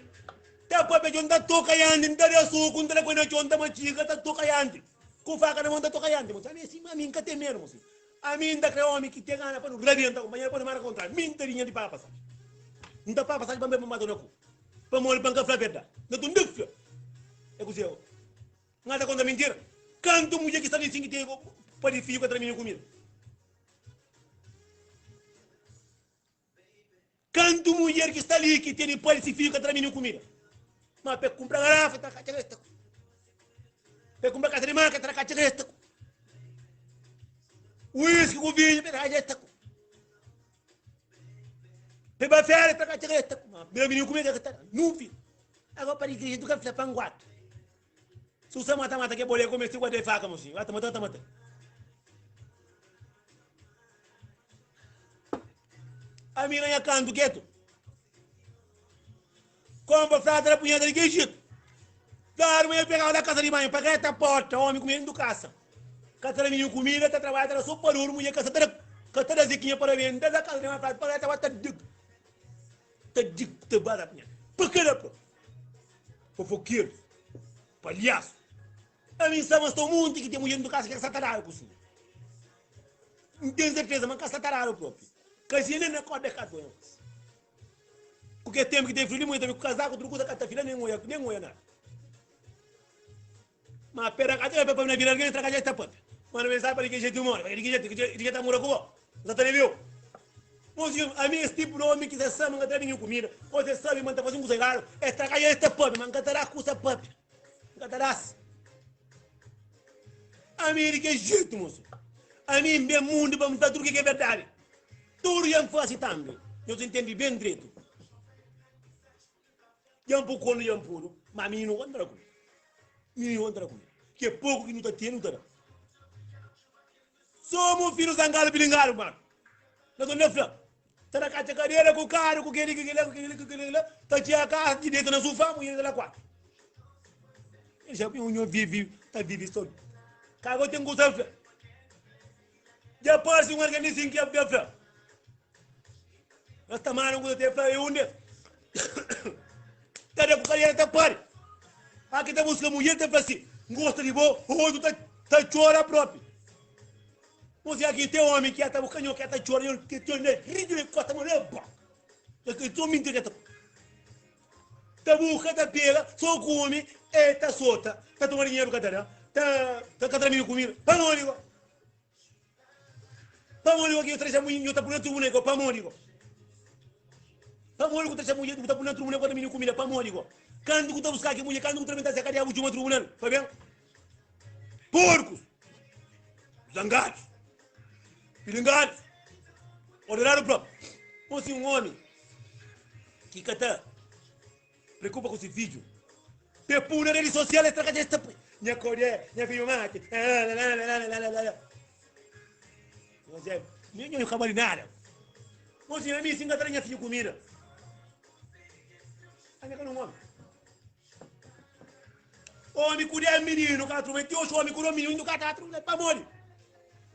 S1: ta papia djon ta toka yandi nta da soku nta da poi na txon ta matxiga ta toka yandi ku faka na mon ta toka yandi mosi ami é sima ami nka ten medu mosi ami nta kre omi ki ten gana pa nu rabenta kumpanheru pa nu mara kontra mi nta di nha di paga pasaji nta paga pasaji pa nbai pa mata na ku pamodi pa nka fla verdadi nta tunda fla é kuzê N ta konta mintira? Kantu mudjer ki sta li sin ki ten padi fidju ka ta da mininu kumida? Kantu mudjer ki sta li ki tene padi si fidju ka ta da mininu kumida? Ma pe kumpra garafa ta katxa resta. Pe kumpra kasa di maka ta katxa resta. Whisky ku vinhu pe ta katxa resta. Pe ba férias ta katxa resta. Ma da mininu kumida ka ta da. Nun fidju. Agora pa igreja tu ka fla panguatu. Se usa mata mata ke bole come se guarda faca mocinho. Mata mata mata mata. A mina nha canto quieto. Compra frata da punheta de que jeito? Claro, eu pegava da casa de banho, para esta porta, homem comendo caça. Casa da minha comida, tá trabalhando, tá só para mulher, casa tá casa da zequinha para vender, da casa de uma frata, para esta tá dig. Tá dig, tá bada punheta. Para cada fofoqueiro. Palhasu. Ami N sa ma sta un monti ki ten mudjer dentu kasa ki ka sta taradu ku si. N ten serteza ma N ka sta taradu propi. Kasia nen na korda e ka ta oja. Ku kes tenpu ki ten friu li mudjer ta bin ku kazaku tudu kusa ka ta fila nen oja nen oja nada. Ma pera ka ta papia na vida algen tra ka ta papia. Manda mensaji pa di ki jetu mori, pa di ki jetu di ki ta mora ku bo. N sa ta debeu. Mozinho, ami es tipu di omi ki sa sabi ma N ka ta da ninhun kumida, o se sabi ma N ta fasi un kusa eradu, es ta ka es ta papia, ma N ka ta da kusa papia. N ka ta da-s. Ami é di ke jetu, mozinho. Ami N ben mundu pa N fla tudu ke ki é berdadi. Tudu dja N fasi tambi. Nhos intendi ben dretu. Dja N pui konu, dja N pudu, ma mininu ka ta da kumida. Mininu ka ta da kumida. Ke poku ki nu ta ten, nu ta da. Somu fidju zangadu bilingadu mano. Na to na fla. Ta na katxa kadera ku karu ku keli ku kila ku keli ku kila ta txia kasa ti deta na sufá mulher ta la kuatu. Ele já um nho vive ta vive só. Kago tem kusa fla. Já parece um alguém assim que é fla. Nós tá mano kusa te fla é um de. Ta da ku kadera ta pare. Aqui ta busca mulher ta fla assim, gosta de bo, outro ta ta chora próprio. Você aqui tem homem que tá buscando que tá chorando, que tem né, ridículo, né, costa mulher, pá. Eu tô mentindo que tá. Tá busca, tá pega, só come, e tá solta, tá tomando dinheiro que tá tá tá tá tramindo comida. Pa onde? Pa onde que eu trago mulher, eu tá por dentro boneco, pa onde? Pa onde que eu trago mulher, eu tá por dentro boneco, tá menino comida, pa onde? Quando que tá buscar que mulher, quando que tá se cadê a última tribunal, foi bem? Porcos, zangados, pilingados, ordenado próprio. Fosse um homem que cata preocupa com seu filho. Pepu na rede social é traga esta minha colher, minha filho mate. Você, nem eu acabo de nada. Você a mim se engatar minha filho comida. A minha não homem. Omi ku 10 mininu ka trume ti oxi omi ku 2 mininu ka ta trume pamodi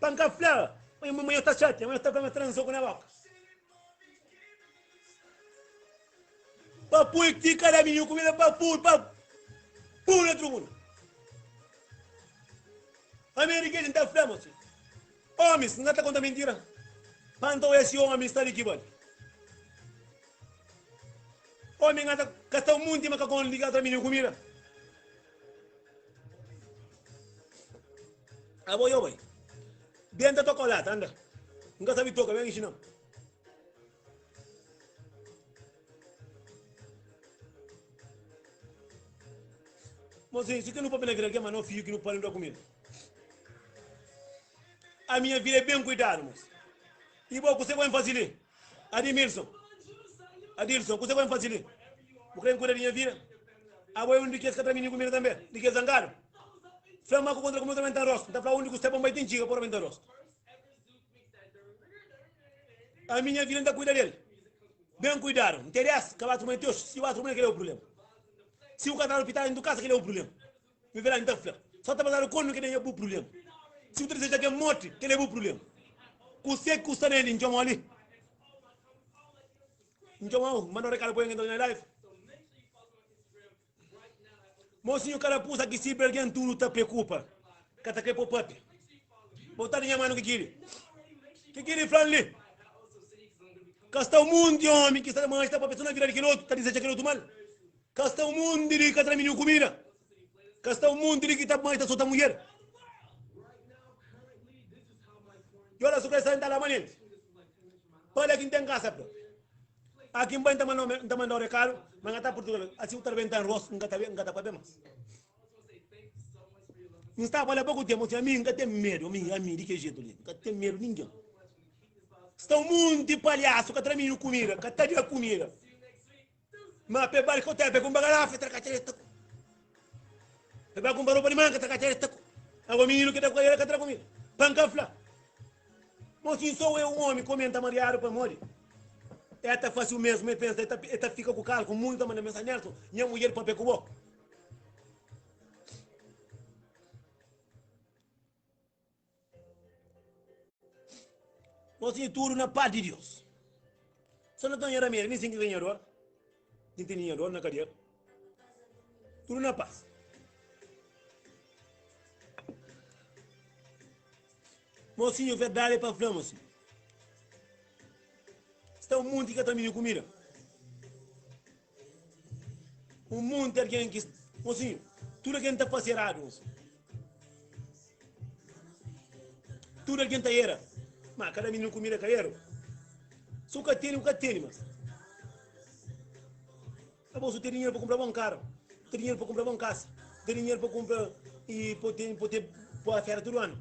S1: pa nka fla ma ma yo ta xatia ma yo ta fla ma transa ku na boka pa pui ti kada mininu kumida pa pui pa pui na trubuna Amerika nta fla mo si omis nka ta konta mintira pa nta oia si omis sta di ki bali Omi nga ta ka sta un munti ma ka kon liga tra mininu kumida. Abo yo bai. Ben ta toka lata anda. Nka sabi toka ben insinam. Mozinho, se que não papel na vida alguém, mas não filho que não pode dar comida. A minha vida é bem cuidado, moço. E bom, você vai fazer ali. Adimilson, Adilson, kuzê ku N faze li? Bu krê N kuida di nha vida? Abo é un di kes ka tra mininu kumida tanbê, di kes zangadu? Fla ma ku kontra ku mi, ta rabenta rostu. N ta fla undi ku sta pa N bai ten txiga pa rabenta rostu. Ami nha vida N ta kuida del ben kuidadu. N ten des, ka ba trumani te oxi. Si ba trumani kel é bu prubléma. Si bu ka tra opital dentu kasa kel é bu prubléma. Mi verdadi N ta fla, só ta pasadu konu kel é bu prubléma. Si bu ta dizeja ken morti, kel é bu prubléma. Kuse ku sta na el, N txoma-u li. N txoma-u, N manda-u rekadu pa N entra na live. Mosinhu karapusa ki sirbi algen tudu ta preokupa, ka ta kre po papia. Bo ta di nha manu Kikili. Kikili fla-m li, ka sta un munti omi ki sta ta manxa ta papia so na vida di kel otu, ta dizeja kel otu mal. Ka sta un munti di ka tra mininu kumida. Ka sta un munti di ki ta manxa ta sota mudjer. Yola su kre sta ta la manenti. Pa la ki N ten kasa propi. Aki N bai N ta manda N ta mandau rekadu, ma N ka ta Purtugal. Asi bu ta rebenta N rostu, N ka ta N ka ta papia mas. N staba la poku tempu, N fla, ami N ka ten medu, ami, ami di ke jetu li, N ka ten medu ningen. Sta un munti palhasu ka tra mininu kumida, ka ta da kumida. Ma pe bai kote pe kumba garafa, tra katxer es ta ku. Pe bai kumba ropa di manga, tra katxer es ta ku. Agora mininu ke ta ku ka tra kumida. Pa N ka fla. Mosinhu sou eu un omi komenta mariadu pamodi e ta fasi o mesmu e pensa e ta fika ku kalku mundu ta manda mensajen Nelson nha mudjer papia ku bo. Mosinhu tudu na pas di Dios so na ta nha ramedi nin sin ki ganha dor nin tene nha dor na kadia tudu na pas. Mosinhu verdadi é pa fla mosinhu. Sta un munti ka ta mini kumida. Un munti algen ki mosinhu, tudu algen ta fasi eradu mosinhu. Tudu algen ta era. Ma kada mininu kumida ka eru. Si u ka teni, u ka teni mas. Abo su ten dinheru pa kumpra bon karu, ten dinheru pa kumpra bon kasa, ten dinheru pa kumpra i pa ten pa ten pa fera tudu anu.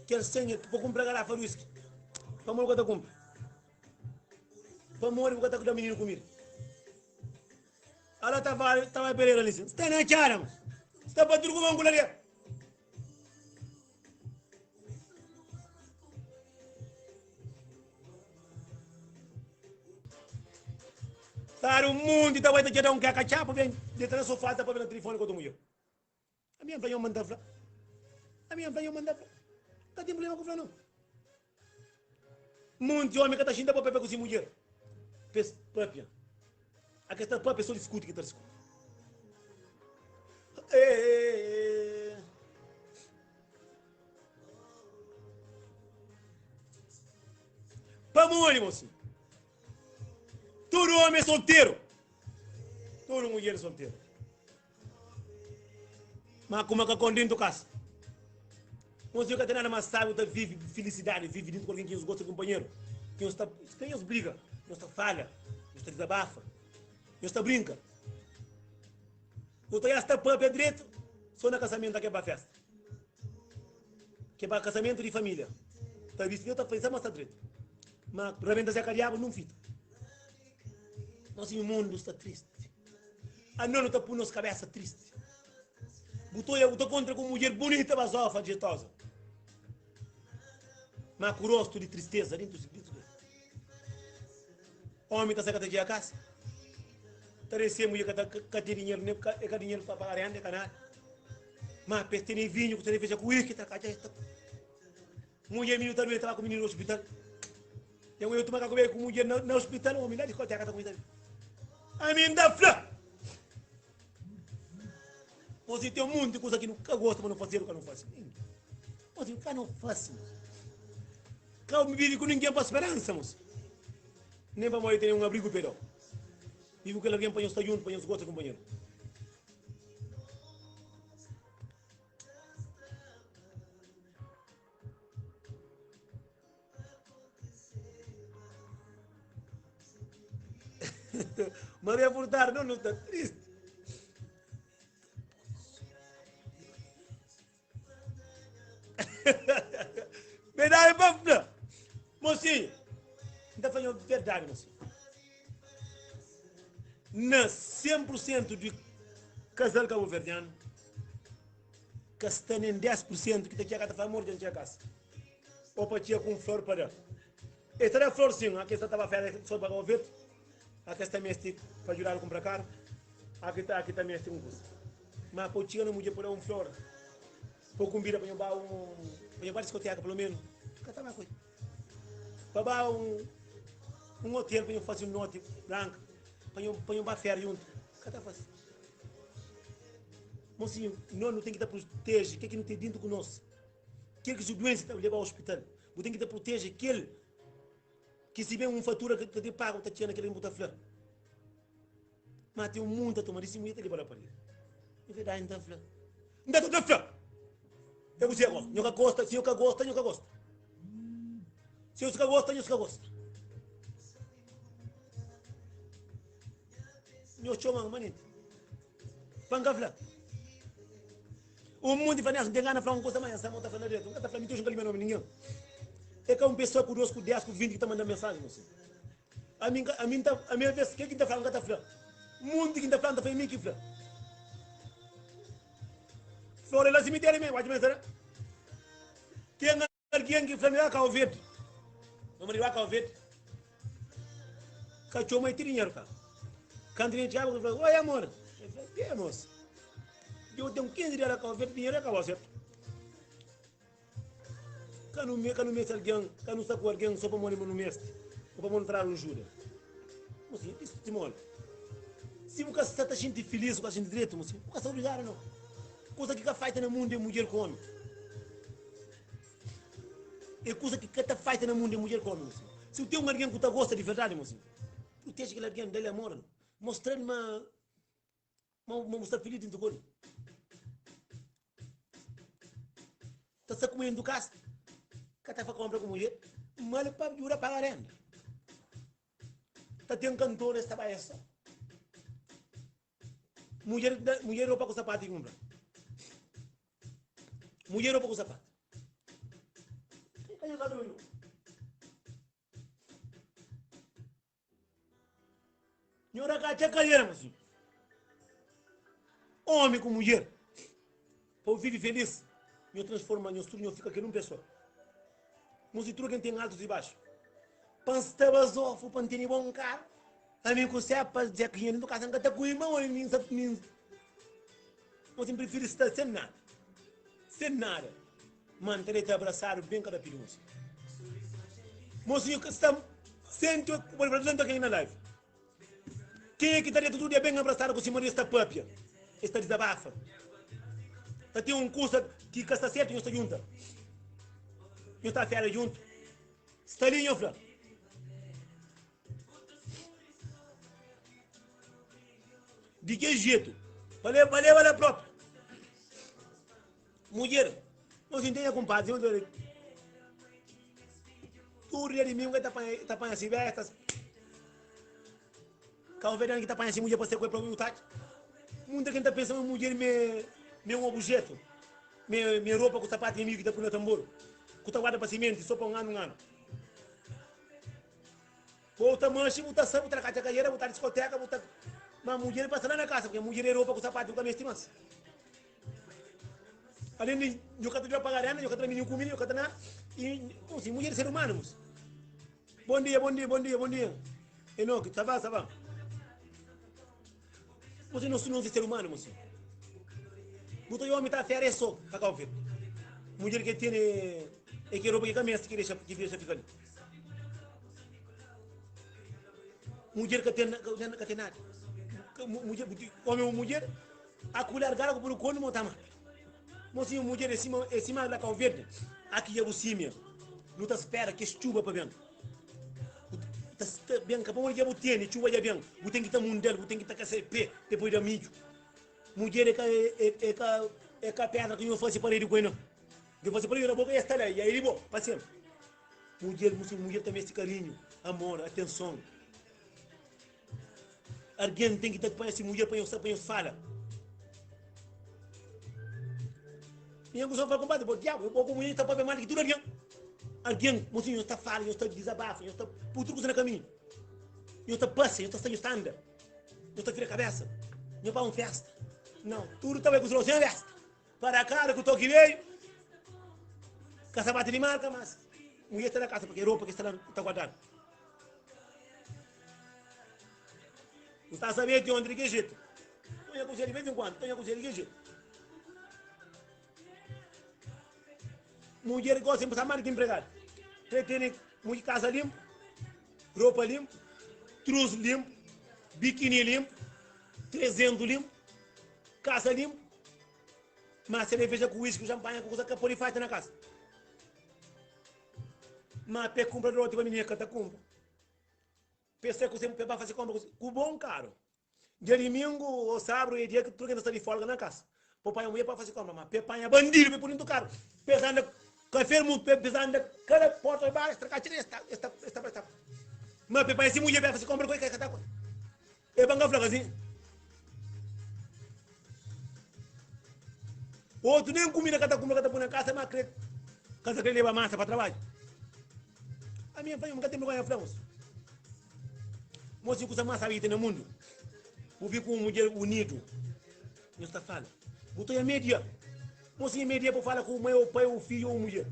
S1: Kel senha pa kumpra garafa di whisky. Pamodi bu ka ta kumpra? Pamodi bu ka ta da mininu kumida? Ala Tavares, Tavares Pereira li sin. Sta na txada, mas. Sta pa tudu kuma ngula dia. Stadu un munti ta bai ta dja da un keka txapa ben deta na sofá ta papia na tilifoni ku otu mudjer. Ami N fla nho ma N ta fla. Ami N fla nho ma N ta fla. Ka ten prublema ku fla no. Monti omi ka ta xinta pa papia ku si mudjer. Pa es papia. A kes ta papia so diskuti ki ta diskuti. Eeeee. Pamodi, mosinhu? Tudu omi é solteru. Tudu mudjer é solteru. Ma kuma ka kon dentu kasa. Mosinhu ka ten nada mas sabi, ta vivi filisidadi, vivi dintu ku algin ki nhos gosta di kunpanheru, ki nhos ta, ka nhos briga, nhos ta fala, nhos ta dizabafa, nhos ta brinka. Nhos ta sta papia dretu so na kasamentu ke ba festa. Ke ba kasamentu di familia. Ta bisti nhos ta pensa ma sta dretu. Ma rabenta se ka diabu nun fita. Mosinhu mundu sta tristi. Anos nu ta pui nos kabesa tristi. Bu ta oia, bu ta kontra ku un mudjer bunita, bazofa, jetoza, ma ku rostu di tristeza dintu si dintu del. Omi ta sai ka ta txiga kasa, ta resebe mudjer ka ta ka ten dinheru nem ka e ka dinheru pa paga renda, e ka nada. Ma pa es tene vinhu ku cerveja ku whisky ta katxa es ta Mudjer mininu ta duenti ta ba ku mininu na hospital. Ten un otu makaku bai ku mudjer na, na hospital, omi na diskoteka ta kumisa. Ami N ta fla! Mosi ten munti kusa ki nu ka gosta pa nu fazedu ka nu fasi. Mosi ka nu fasi. Ka vivi ku ninguém pa speransa, mosi. Nem pa modi ten un abrigu pe dau. Vivi ku kel alguém pa nhos sta juntu, pa nhos gosta kumpanheru. Maria Furtado, não, não está triste. Verdade pa fla. Mocinho, N ta fla verdade, mocinho. Na 100% di casal cabo-verdiano, ka sta nen 10 pur sentu ki ta txega ta fla amor dja N txega kasa o pa txega ku un flor pa da. Es ta da flor sin, a kes ta ba fera so pa Cabo Verde, a kes ta meste pa djudadu kunpra karu, a ki ta ki ta meste un kusa. Ma pa u txiga na mudjer pa da un flor, pa u kunbida pa nho ba un pa nho ba diskoteka pelo menu, ka ta ba ku el. Pa ba un. Un otel pa nho fase un noti branka, pa nho pa nho ba féria juntu. Ka ta fase. Mosinhu, no nu ten ki ta proteje ke ki nu ten dintu ku nos. Kel ki su duense ta leba ospital. Bu ten ki ta proteje kel ki si ben un fatura ka ten pagu ta txena kel ki bu ta fla. Ma ten un mundu ta toma di si mulher ta leba rapariga. É verdade, N ta fla. N ta ta fla. É você gosta. Nho ka gosta, se nho ka gosta, nho ka gosta. Se nho ka gosta, nho ka gosta. Nho txoma manente. Pa N ka fla. Un monti fla, Nelson, N ten gana fla un kusa, ma N sa ma bu ta fla na diretu. N ka ta fla, mi ti oji N ka limia nomi ningen. É ka un pesoa ku dos, ku des, ku 20 ki ta manda mensajen, mosinhu. Ami N ka, ami N ta, ami aves ke ki N ta fla N ka ta fla. Munti ki N ta fla N ta fla é mi ki fla. Flor é la simitério mesmo, atxa ma Ten algen ki fla mi, ah, Cabo Verde. Meu marido, ah, Cabo Verde. Ka txoma e ti dinheiro, ka. Kantu ni txaba, fla, oi amor. Eu fla, que moça? Eu tenho 15 dias lá Cabo Verde, dinheiro é acabou, certo? Ka nu ka nu meste algen, ka nu sta ku algen so pamodi ma nu meste, o pamodi nu ta dadu un juda. Mosinhu, dis timola. Si bu ka sta ta xinti filis, bu ka xinti dretu, mosinhu, bu ka sta obrigadu nau. Kusa ki ka faita na mundu é mudjer ku omi. É kusa ki ka ta faita na mundu é mudjer ku omi, mosinhu. Si bu ten un algen ku ta gosta di verdadi, mosinhu, proteje kel algen, da-l amor, mostra-l ma Ma ma bu sta filis dintu gol. Ta sta kume dintu kasa. Ka ta fa kompra ku mulher. Mal pa djuda paga renda. Ta ten kantor es ta bai es so. Mulher mulher ropa ku sapatu ki kumpra. Mulher ropa ku sapatu. Ka doidu. Nho da ka txa kalera mosinhu. Omi ku mudjer, pa bu vivi felis, nho transforma nhos tudu, nho fika kel un pesoa. Mosinhu, tudu ken ten altus i baxu. Pa N sta bazofu, pa N tene bon karu, ami ku sepa, Zé ku Inha dentu kasa, N ka ta ku irmon, nin nin sa nin. Mosinhu, N prifiri sta sen nada, sen nada, ma N ta deta abrasadu ben kada pidi mosinhu. Mosinhu ka sta senti o pode fla lanta ken na live. Kenha ki ta deta tudu dia ben abrasadu ku si maridu es ta papia, es ta dizabafa. Ta ten un kusa ki ka sta sertu nhos ta djunta. Nhos ta fera djuntu. Sta li nho fla. Di ki jetu? Pa leba la propi. Mudjer, nos intende nha kumpadri, si el tudu dia dimingu el ta panha, ta panha si bestas. Kauverdianu ki ta panha si mudjer pa ser ku el propi utati. Munta ken ta pensa ma mudjer me me un obujetu, me me ropa ku sapatu inimigu ki ta pui na tamboru, ku ta guarda pa simenti so pa un anu un anu. Bo ta manxi, bu ta sai, bu ta na katxa kaiera, bu ta diskoteka, bu ta ma mudjer pasa la na kasa, porque mudjer é ropa ku sapatu bu ka mesti mas. Além de nho ka ta djuda paga renda, nho ka ta da mininu kumida, nho ka ta nada. E, mosi, mudjer é ser humano, mosi. Bom dia, bom dia, bom dia, bom dia. Enoque, ça va, ça va. Mosi, nós não é ser humano, mosi. Bu ta homem tá fera é só, tá cá ouvir. Mulher que tem é que roupa que cabeça que deixa que deixa ficar ali. Mulher que tem que tem nada. Mulher, homem ou mulher Aku largadu ku puru konu mo ta mata. Mosinhu mudjer é sima é sima la Kau Verdi aki dja bu simia nu ta spera kes txuba pa ben bu ta sta ben ka pamodi dja bu tene txuba dja ben bu ten ki ta mundal bu ten ki ta kasa pé pa poi da midju mudjer é ka é ka é ka pedra ki nho fasi paredi ku el nau nho fasi paredi na boka e sta la e é di bo pa senpri mudjer mosinhu mudjer ta mesti karinhu amor atenson. Argen ten ki ta panha si mudjer pa nhos sa pa nhos fala. Nha kusa fala konpadi bo diabu bo ku mulher ta papia mal di ki tudu algen. Algen mosinhu nhos ta fala nhos ta dizabafa nhos ta pui tudu kusa na kaminhu. Nhos ta pasia nhos ta sta nhos ta anda nhos ta fira kabesa nhos ba un festa. Nau tudu ta bai ku sen festa. Para kara ku toki meio kasa bati di marka mas mulher sta na kasa porque roupa ki sta la ta guardadu. N sta sabe di onde di ki jetu. Tonha ku di vez en quando, tonha ku di ki jetu. Mulher gosta de passar mais do que empregado. Pretende mulher casa limpo. Ropa linpu, trus linpu, bikini linpu, 300 linpu, kasa linpu, ma sereveja ku whisky ku xampanha ku kusa ka pode falta na kasa. Ma pe kunpra roti pa minina ka ta kunpra. Pe sai ku se pe ba fase konpra ku bon karu. Dia dimingu o sabru e dia ki tudu ken ta sta di folga na kasa. Po panha mulher pa fase konpra, ma pe panha bandidu pe pui dintu karu. Pe sa anda kafe mu pe sa anda kada porta pe ba es ta ka txiga es ta es ta es ta es ta ma pe panha si mulher pe fase konpra ku el ka ta E pa N ka fla ka si. Otu nen kumida ka ta kume ka ta pui na kasa ma kre kasa kre leba masa pa trabadju. Ami N fla nho, N ka ten vergonha fla mosi. Mosi kusa mas sabi ki ten na mundu, bu vi ku un mudjer unidu, nho sta fala, bu ta oia media. Mosi nha media bu fala ku mai ou pai ou fidju ou mudjer.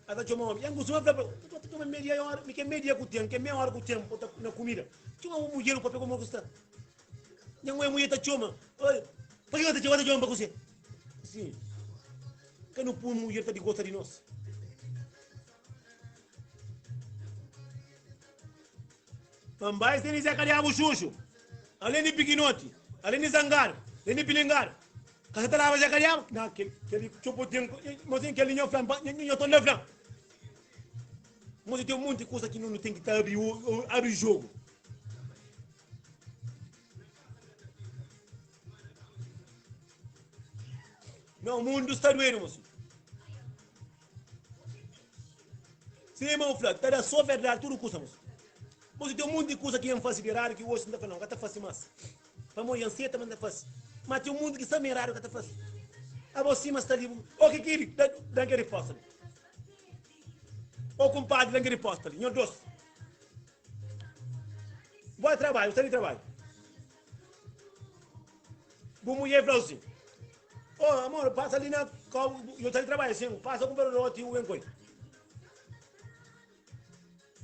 S1: A ta txoma omi. Yan kustuma fla pa el, ta txoma media ora, mi ke media ku ten, ke meia ora ku ten pa ta na kumida. Txoma un mudjer un papia komo ku sta. Nha mãe mudjer ta txoma, oi, pa ki ta txoma, ta txoma pa kuse? Sim. Ka nu pui mudjer ta digosta di nos. Pambai se ni Zé Kadiabu Xuxu, alén di pikinoti, alén di zangadu, alén di pilingadu, ka sa ta laba Zé Kadiabu? Na, kel, kel txopotin, mosin, kel li nho fla-m, nho torna fla-m. Mosin, ten monti kusa ki no ten ki ta abri, abri jogu. Não, mundu sta duedu, mosin. Sima u fla, ta da so verdadi tudu kusa, mosi. Mosi, ten munti kusa ki N fasi di eradu ki oji N ta fla, nau, N ka ta fasi mas. Pamodi N seta ma N ta fasi. Ma ten munti ki sta ma eradu N ka ta fasi. Abo sima sta li, o ki kiri, da-m kel riposta li. O kumpadri, da-m kel riposta li. Nho dos. Bo trabadju, sta di trabadju. Bu mulher fla-u sin, Oh, amor, pasa li na kau, yo ta di trabadju sin, pasa ku perodote u ben koi.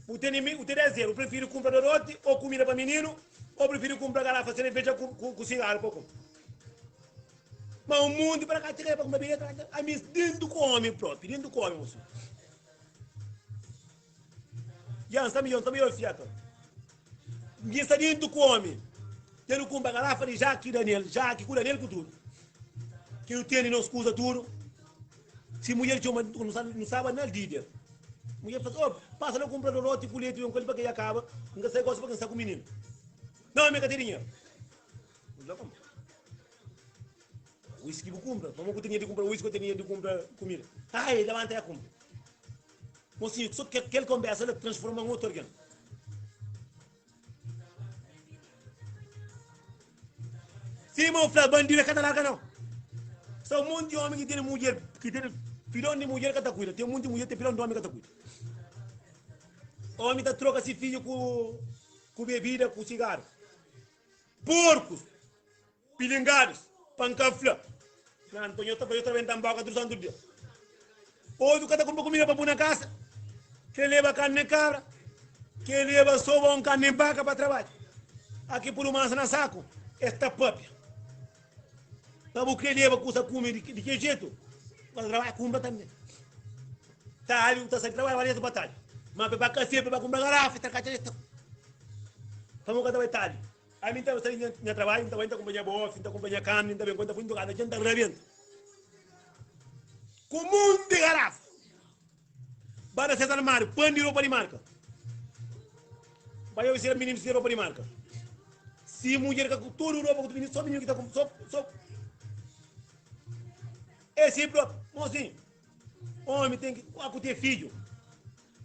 S1: Bu tene mi, bu tene azer, bu prefiri kumpra dodote o kumida pa mininu, o prefiri kumpra garafa sereveja ku, ku, ku sigaru pa kume. Ma un munti para ka txiga pa kumpra bilhete, ami dentu ku omi propi, dentu ku omi mosu. Ya, nsta midjor, nsta midjor fiata. Ngi sta dentu ku omi. Dja nu kunpra garafa di Jack Daniel, Jack ku Daniel ku tudu. Ki nu tene nos kuza tudu. Si mudjer txoma, nu staba na Lídia. Mudjer fla, oh, pasa la kunpra doroti ku leti, ben ku el pa ke ya kaba. N ka sai gosi pa ke N sta ku mininu. Não, mi ka ten dinheru. N fla, como? Whisky bu kunpra? Pamodi ku ten dinheru di kunpra whisky, ku ten dinheru di kunpra kumida? Ai, labanta ya kunpra. Mosinhu, so kel konbersa la transforma n otu algen. Sima u fla, bandida ka ta larga nau. Sta un monti omi ki tene mudjer, ki tene filon di mudjer ka ta kuida. Ten monti mudjer ki ten filon di omi ka ta kuida. Omi ta troka si fidju ku ku bebida, ku sigaru. Porkus, pilingadus, pa N ka fla. Na Nton nhos ta fla, nhos ta rabenta-m boka tudu santu dia. Otu ka ta kunpra kumida pa bu na kasa, ke leba karni kabra, ke leba soba un karni baka pa trabadju. Aki pudu masa na saku, es ta papia. Pa bu kre leba kusa kume di ki jetu, ba trabadja kunpra tanbe. Talhu, ta sai di trabadju, ba diretu pa talhu. Ma pa ba kafe, pa ba kunpra garafa, ta katxa es ta. Pamo ka ta bai talhu. Ami N ta sai di nha trabadju, N ta bai, N ta kunpra nha bofi, N ta kunpra nha karni, N ta ben ku el, N ta pui ntu kasa, dja N ta rabenta ku monti garafa. Ba na ses armáriu, pan di ropa di marka. Ba obi si mininu si ropa di marka. Si mudjer ka ku tudu ropa ku mininu, so mininu ki ta kunpra, so, so. E si propi, mosinhu, omi ten ki, ku te fidju.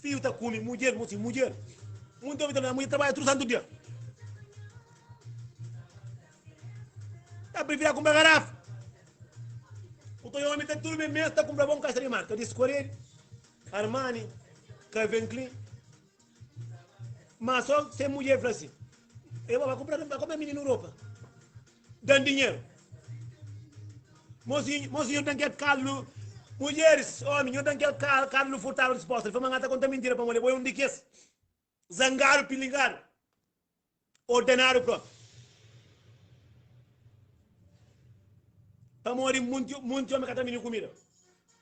S1: Fidju ta kume, mudjer, mosinhu, mudjer. Munti omi ta fla, mudjer trabadja tudu santu dia. Ta prifira kumpra garafa. O toi omi ta tudu ben mes ta kumpra bon kaxa di marka, di Squarelli, Armani, Calvin Klein. Ma so se mudjer fla si, e ba kumpra, ba kumpra mininu ropa. Dan dinheru. Mosinhu, mosinhu dan kel kalu, mudjeris, omi, nho dan kel kalu furtadu disposta. Li fla ma nga ta konta mintira pamodi bo é un di kes zangadu, pilingadu. Ordenadu propi. Pamodi munti munti omi ka ta mini kumida.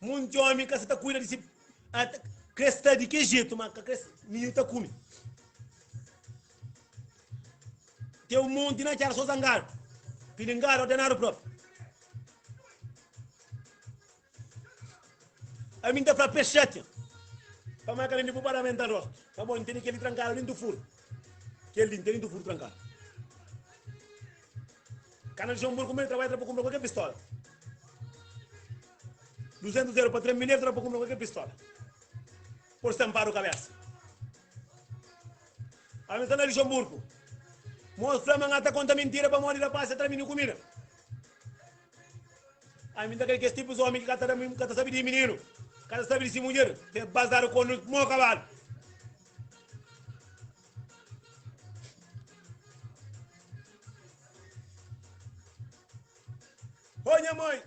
S1: Munti omi ka sa ta kuida di si. Kre sta di ke jetu ma ka kre mininu ta kume. Tem um monti na txada so zangadu, pilingadu ordenadu propi. Ami nta fla pe xatia pa ma ka bende bu paramenta rostu pamo ntene kel li trankadu dentu furu kel li ntene dentu furu trankadu. Kana Luxemburgo kuma el trabadja tra pa kumpra kualker pistola. 200 euro pa 3 mil euro tra pa kumpra kualker pistola. Por stampadu kabesa. Ami sta na Luxemburgo. Mos fla ma nga ta konta mintira pamodi rapaz ta tra mini kumida. Ami nta kre kes tipus omi ki ka ta da ka ta sabi di mininu, ka ta sabi di si mudjer, te bazadu konu mo kabalu. Oi nha mãe.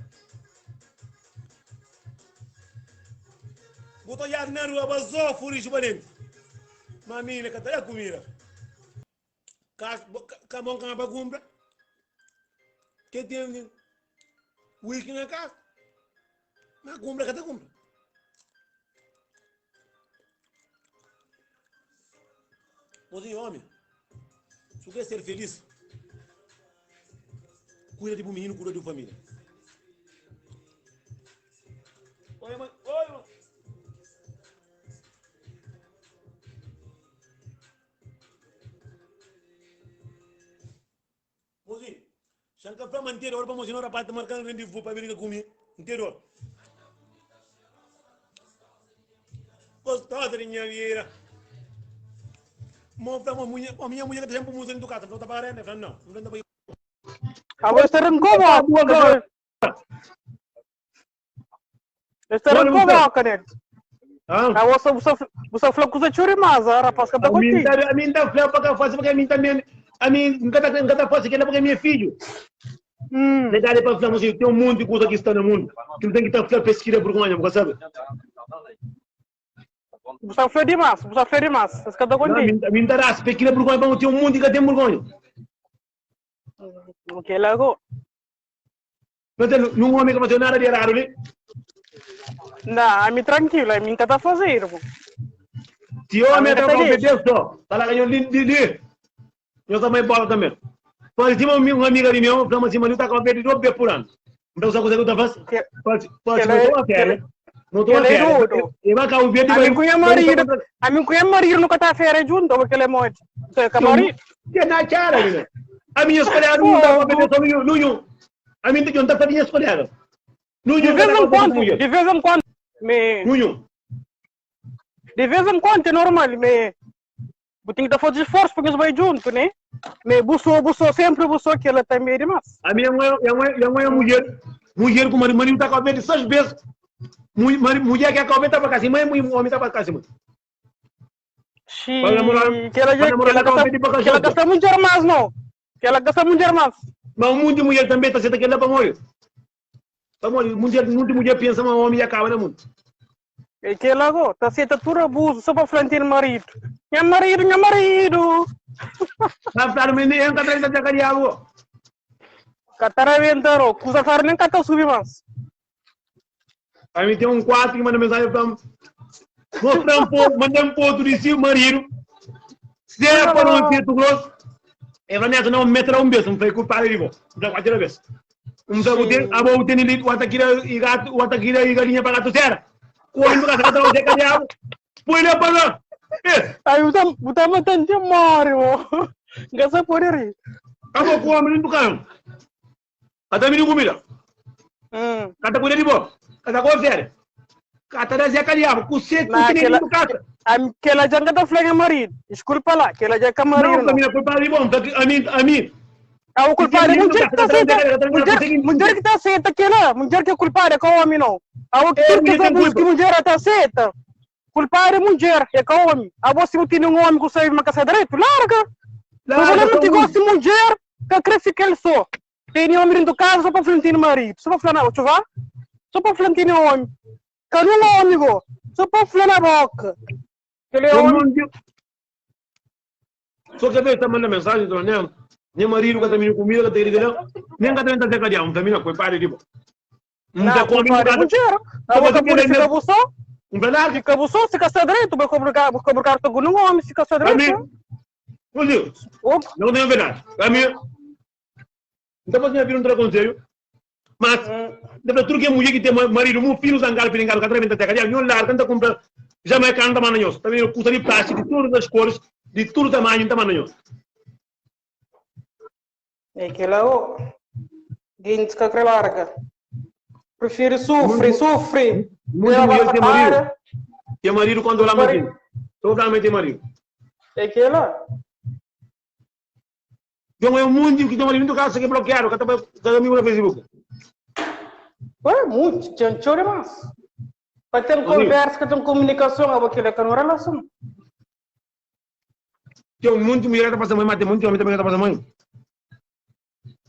S1: Bu ta odjadu na rua bazó furixu pa denti. Ma mina ka ta da kumida. Ka bon ka pa kumpra. Ke ten whisky na kasa. Ma kumpra ka ta kumpra. Mozinho homi, se bu quer ser feliz, cuida de bu menino, cuida de bu família. Oi, mãe. Oi, mãe. Mozinho, xa N ka fla ma interior pa mozinho rapaz ta marka rendezvous pa brinka ku mi interior. Gostosa di nha vida. Mo fla ma munha, ma minha mulher ka ta xama pa musa dentro casa, fla ta paga renda, fla não, fla ta paga.
S3: Abo esta arrancou boca. Esta arrancou boca, né?
S1: Ah?
S3: Abo só só só fla kusa txuri mas, ah, rapaz, ka ta
S1: A mim
S3: contigo.
S1: tá, a mim tá fla pa ka fase porque a mim também, a mim nunca tá nunca tá fase que porque é minha filho. Verdade para falar, tem um monte de coisa que está no mundo que não tem que estar fla pesquisa vergonha, você sabe?
S3: Bu sta fla dimas, bu sta fla dimas. Es ka ta
S1: Não, a
S3: contigo.
S1: mim, a mim tá ras pesquisa vergonha, mas tem um monte que tem vergonha.
S3: Ok, lago.
S1: Mas num homem que não tem nada de errado ali.
S3: Não, a mim tranquilo, a mim ka ta fazer, irmão.
S1: Se homem
S3: A mim
S1: tá
S3: ka ta
S1: com
S3: deixa.
S1: Deus só, tá lá ganhando li, li, li. Eu também bola também. Pode ser uma amiga de meu, falando assim, mas não tá com medo de dois por ano. Então, sabe o que eu tô fazendo?
S3: Que,
S1: Pode, pode,
S3: que
S1: não
S3: ela
S1: tô
S3: é,
S1: a
S3: que ela,
S1: férias. Não
S3: que
S1: tô a
S3: ela é
S1: férias.
S3: doido.
S1: Ele vai cair o verde
S3: A
S1: vai.
S3: mim com marido, a mim com marido nunca tá férias junto, porque ele é morto. Então, é marido.
S1: Que na cara, né? A minha escolha não dá para ver só no no. A minha não tá para minha escolha. No
S3: De vez em quando, de vez em quando, me,
S1: Nunho.
S3: de vez em quando é normal, me, bu tem que fazer esforço porque eles vai junto, né? Me busou, busou, sempre busou que ela também é demais.
S1: A minha mãe, a minha mãe é mulher, mulher com marido, marido tá com a verde seis vezes. Mulher que a cabeça tá para casa, mãe, homem tá para casa, mãe.
S3: Xi,
S1: Para namorar,
S3: que ela
S1: para
S3: já, que
S1: namorar
S3: ela
S1: com a
S3: gasta,
S1: verde para
S3: que ela
S1: casa.
S3: gasta mulher mais, não. Que ela gasta mulher mais.
S1: Mas um monte de mulher também tá sendo aquele lá para morrer. Para morrer, mulher, muita mulher pensa, mas homem acaba no mundo.
S3: É que ela go, tá aceita tudo abuso só para flantir marido. Minha marido, meu marido.
S1: Mas claro, mas nem entra atrás da cariago.
S3: Catara ventaro, cusa far nem cata subir mais.
S1: Aí tem um quadro que manda mensagem para mostrar um pouco, mandar um pouco de si, marido. Se é para um efeito grosso, é para neto não meterá um beijo, não foi culpado de vou. Não quatro vezes. Um tá bote, a boa tem ali, o ataquira e gato, o ataquira e galinha para gato sera. Quando casa tá o cariago, põe lá para lá. Eh,
S3: Aí botar botar matando de morre, mo. Gasta por aí.
S1: acabou com o homem do carro. Kata mini comida. Kata cuida de boa. Kata confere. Kata da Zé Cariago, com você, com
S3: Na
S1: você
S3: aquela
S1: do casa.
S3: aquela janga tá flanga marido. Desculpa lá, aquela janga marido
S1: Não,
S3: não.
S1: minha culpa de bom, a mim, a mim.
S3: Ah, o culpado é mulher que tá aceita. Mulher, mulher que tá aceita aquela, mulher que é culpada é com homem não. Ah, o que
S1: É,
S3: que
S1: mulher tem
S3: abuso
S1: culpa.
S3: que mulher tá aceita. Culpado é mulher, é com homem. Ah, você não tem um homem que sabe uma casa direito, larga.
S1: Larga,
S3: Problema que
S1: só
S3: gosta de mulher, que cresce que ele só. Tem homem dentro de casa só para frente no marido, só para falar na chuva, só para frente no homem. Que não é homem, go. Só para falar na boca. Ele é
S1: Todo
S3: homem.
S1: mundo. Só que a vez tá mandando mensagem, dona Nel. Minha marido que tá me comida, que tá ligando. Nem que tá me tá cariago, também não, culpado de bom. Não
S3: Não,
S1: tá comendo
S3: culpado é
S1: casa.
S3: mulher. A
S1: Só
S3: boca
S1: você
S3: por
S1: quer
S3: isso que abusou.
S1: N fla larga.
S3: Fika bu so, si ka sta dretu, bu ka obrigadu, bu ka obrigadu ta ku nin omi si ka sta
S1: Pa mi,
S3: dretu.
S1: Ô Deus, não tenho verdade. Pa mi, N ta fasi nha vida, N ta da konselhu, mas N ta fla tudu ke mulher ki ten maridu, mu finu zangadu, piringadu, ka ta rebenta teka. Diabu, nho larga, N ta kunpra jamaikanu, N ta manda nhos. Ta ben kusa di plástiku, di todas as kores, di tudu tamanhu, N ta manda nhos.
S3: É kila ô. Gentis ka kre larga. Prefiri sufri, sufri.
S1: Muita mulher tem marido. Tem marido quando lá mais Tô falando tem marido.
S3: É kila.
S1: Tem um mundo que tem marido no caso que é bloqueado, que tá tá amigo no Facebook.
S3: Ué, muito, tem txeu demais. Pa ten conversa, ka ten comunicação, abo kila ka no relação.
S1: Tem muito mulher que tá passando mãe, mas tem muito homem também que tá passando mãe.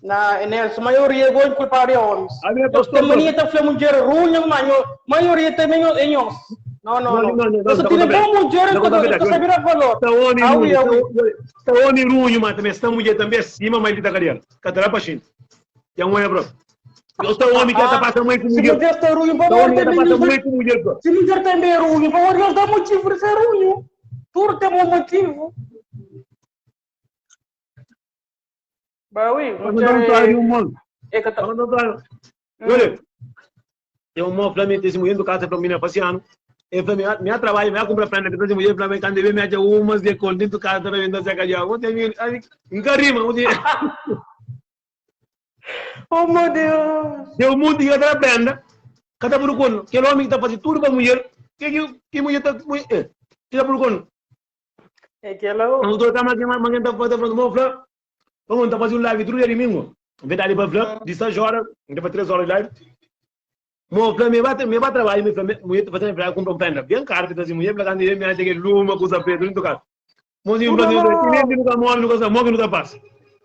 S3: Na Nelson, maioria é gosto culpado é homens.
S1: A minha
S3: Eu
S1: pastor,
S3: tenho mania tá falando mulher ruim, mas maioria também é nós. Não, não,
S1: Não,
S3: não.
S1: não, não,
S3: Eu só
S1: não,
S3: tenho
S1: não,
S3: bom mulher,
S1: não,
S3: eu
S1: não,
S3: tô
S1: não,
S3: sabendo valor.
S1: Está homem
S3: Aui,
S1: ruim,
S3: aui.
S1: está homem ruim, mas também está mulher também acima, mas ele tá cadeira. Catará pra China. Tem um bro. Eu estou homem que tá passando mãe com
S3: Se
S1: mulher.
S3: mulher está ruim, por
S1: Está
S3: favor,
S1: homem que tá
S3: também
S1: passando
S3: nos
S1: mãe com mulher, bro.
S3: Se mulher também é ruim, por favor, eles dão motivo para ser ruim. Tudo tem um motivo. Bah oui,
S1: Mas não tá
S3: mulher
S1: um mano.
S3: é, é que tá.
S1: Não tá. Olha, tem um mó Flamengo, esse mulher do casa para mim, passeando. Eu falei, minha trabalho, minha compra prenda, depois mulher para mim, quando vem, me acha umas de cor dentro do casa, tá vendo essa cadeia. Vou ter nunca rima, vou ter.
S3: Oh meu Deus.
S1: Tem um mundo que tá prenda, cada por cono, que homem que tá fazendo tudo para mulher, que que que mulher tá, mulher, que tá por cono.
S3: É que ela.
S1: Não tô tá mais mais tá fazendo mó flor. Vamos tá fazendo live tudo dia domingo. Verdade para flor, de 6 horas, depois 3 horas de live. Mo flor, me bate, me bate trabalho, me flor, mulher tá fazendo pra comprar um prenda. Bem caro, que tá assim, mulher pra cá, me acha que luma, coisa preta, não tocar. Mozinho,
S3: Tudo
S1: que nem nunca morre, nunca morre, nunca passa.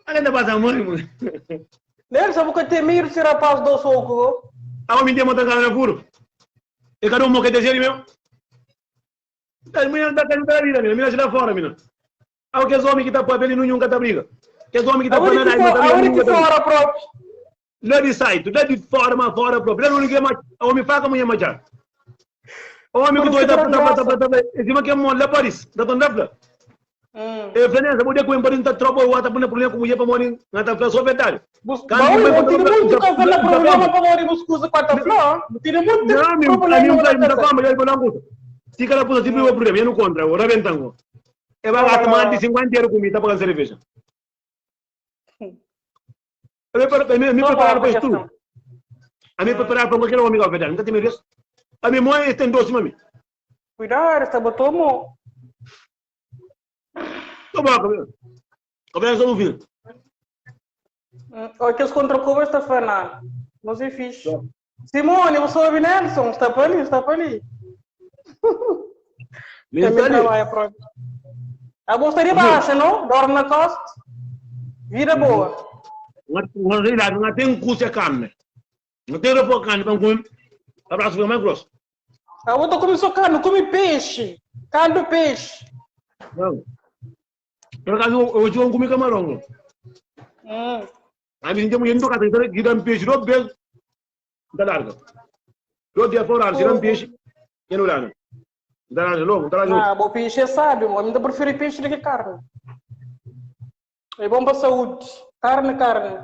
S1: A gente passa morre, mo.
S3: Nelson, porque tem medo de ser rapaz do soco.
S1: A homem tem muita cara na furo. E cada um moque de gênio meu. A mulher tá caindo da vida, mina, mina lá fora, mina. Ah, que os homens que tá para ele nunca tá briga. Que os homens que tá para
S3: Aonde
S1: na
S3: que
S1: live,
S3: fora, aonde que
S1: nunca tá briga.
S3: fora próprio?
S1: Lá de site, lá de fora, mas fora próprio. Lá não ninguém mais, homem fraco, mulher mais já. Homem que
S3: Por isso
S1: doida,
S3: que
S1: tá, tá,
S3: era
S1: tá, tá, em cima que é mole, lá Paris, tá tão lá.
S3: Hum.
S1: E Fernanda, vou dizer que o Embarim tá tropa, o Ata põe problema com mulher para morrer, não tá só verdade.
S3: Bom, eu tenho muito que falar problema para morrer buscar quarta flor. Tenho muito
S1: Não, meu, a
S3: problema.
S1: mim não
S3: na
S1: tá
S3: casa.
S1: como, eu não gosto. Se cada pessoa tipo o problema, eu não contra, eu rebentango. E vai lá tomar de 50 euros comigo, tá pagando cerveja. Eu me
S3: Só
S1: prepararam para
S3: boa
S1: isso tudo. A me preparar para qualquer homem, verdade. Nunca tem medo disso. A minha mãe tem doce, mami.
S3: Cuidado, esta botou mo.
S1: Tô bom, cabelo. Cabelo só um filho.
S3: Olha que os contra Cuba está falando. Não sei fixe. Simone, você ouve Nelson? Está para ali, está para ali.
S1: Me
S3: Também
S1: está ali.
S3: trabalha próprio. A bolsa de baixa, não? Dorme na costa. Vida boa.
S1: Uma realidade, não tem um custo a carne. Não tem repor carne para comer. Abraço, fica mais grosso.
S3: A outra come só carne, come peixe. Caldo peixe.
S1: Não. Por acaso, eu eu comi camarão.
S3: Hum.
S1: A minha mulher não toca, então, que dá um peixe, não beijo. Da larga. Do dia fora, se dá um peixe, eu não largo. Da larga logo, da larga.
S3: Ah, bom peixe é sábio, eu ainda prefiro peixe do que carne. É bom para a saúde. Carne, carne.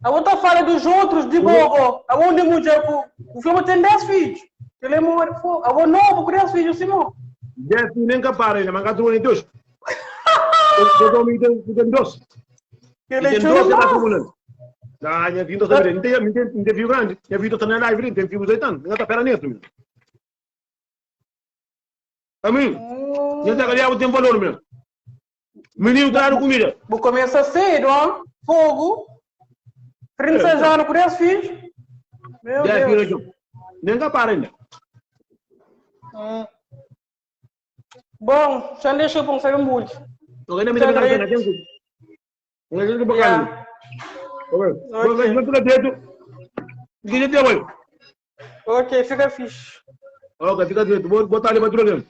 S3: A outra fala dos outros de bobo. A onde mulher, o filho tem 10 filhos. Ele é morre. A avó novo com 10 filhos, Simão.
S1: Dez nem capara, ainda, mas cá tu nem dois. Eu tô me tem dois.
S3: Ele é
S1: Tem dois,
S3: choro
S1: tá
S3: mais.
S1: acumulando. Ah, minha filha tá sabendo. Tem tem tem filho grande. Minha filha tá na live, tem filho de tanto. Não tá pera nisso, meu. A mim, eu tá ganhando tem valor, meu. Menino tá dando comida.
S3: Vou começar cedo, ó. Fogo. 36 anos com 10 filhos. Meu
S1: Dez
S3: Deus.
S1: filhos. Nem capara ainda.
S3: Hum. Bom, já deixa eu pensar um bulho.
S1: Tô ganhando me dá tem cu. Não é que bacana.
S3: Yeah.
S1: Ok. Não fica dentro. Que dia vai?
S3: Ok, fica fixe.
S1: Ok, fica dentro. Vou botar ali para tu.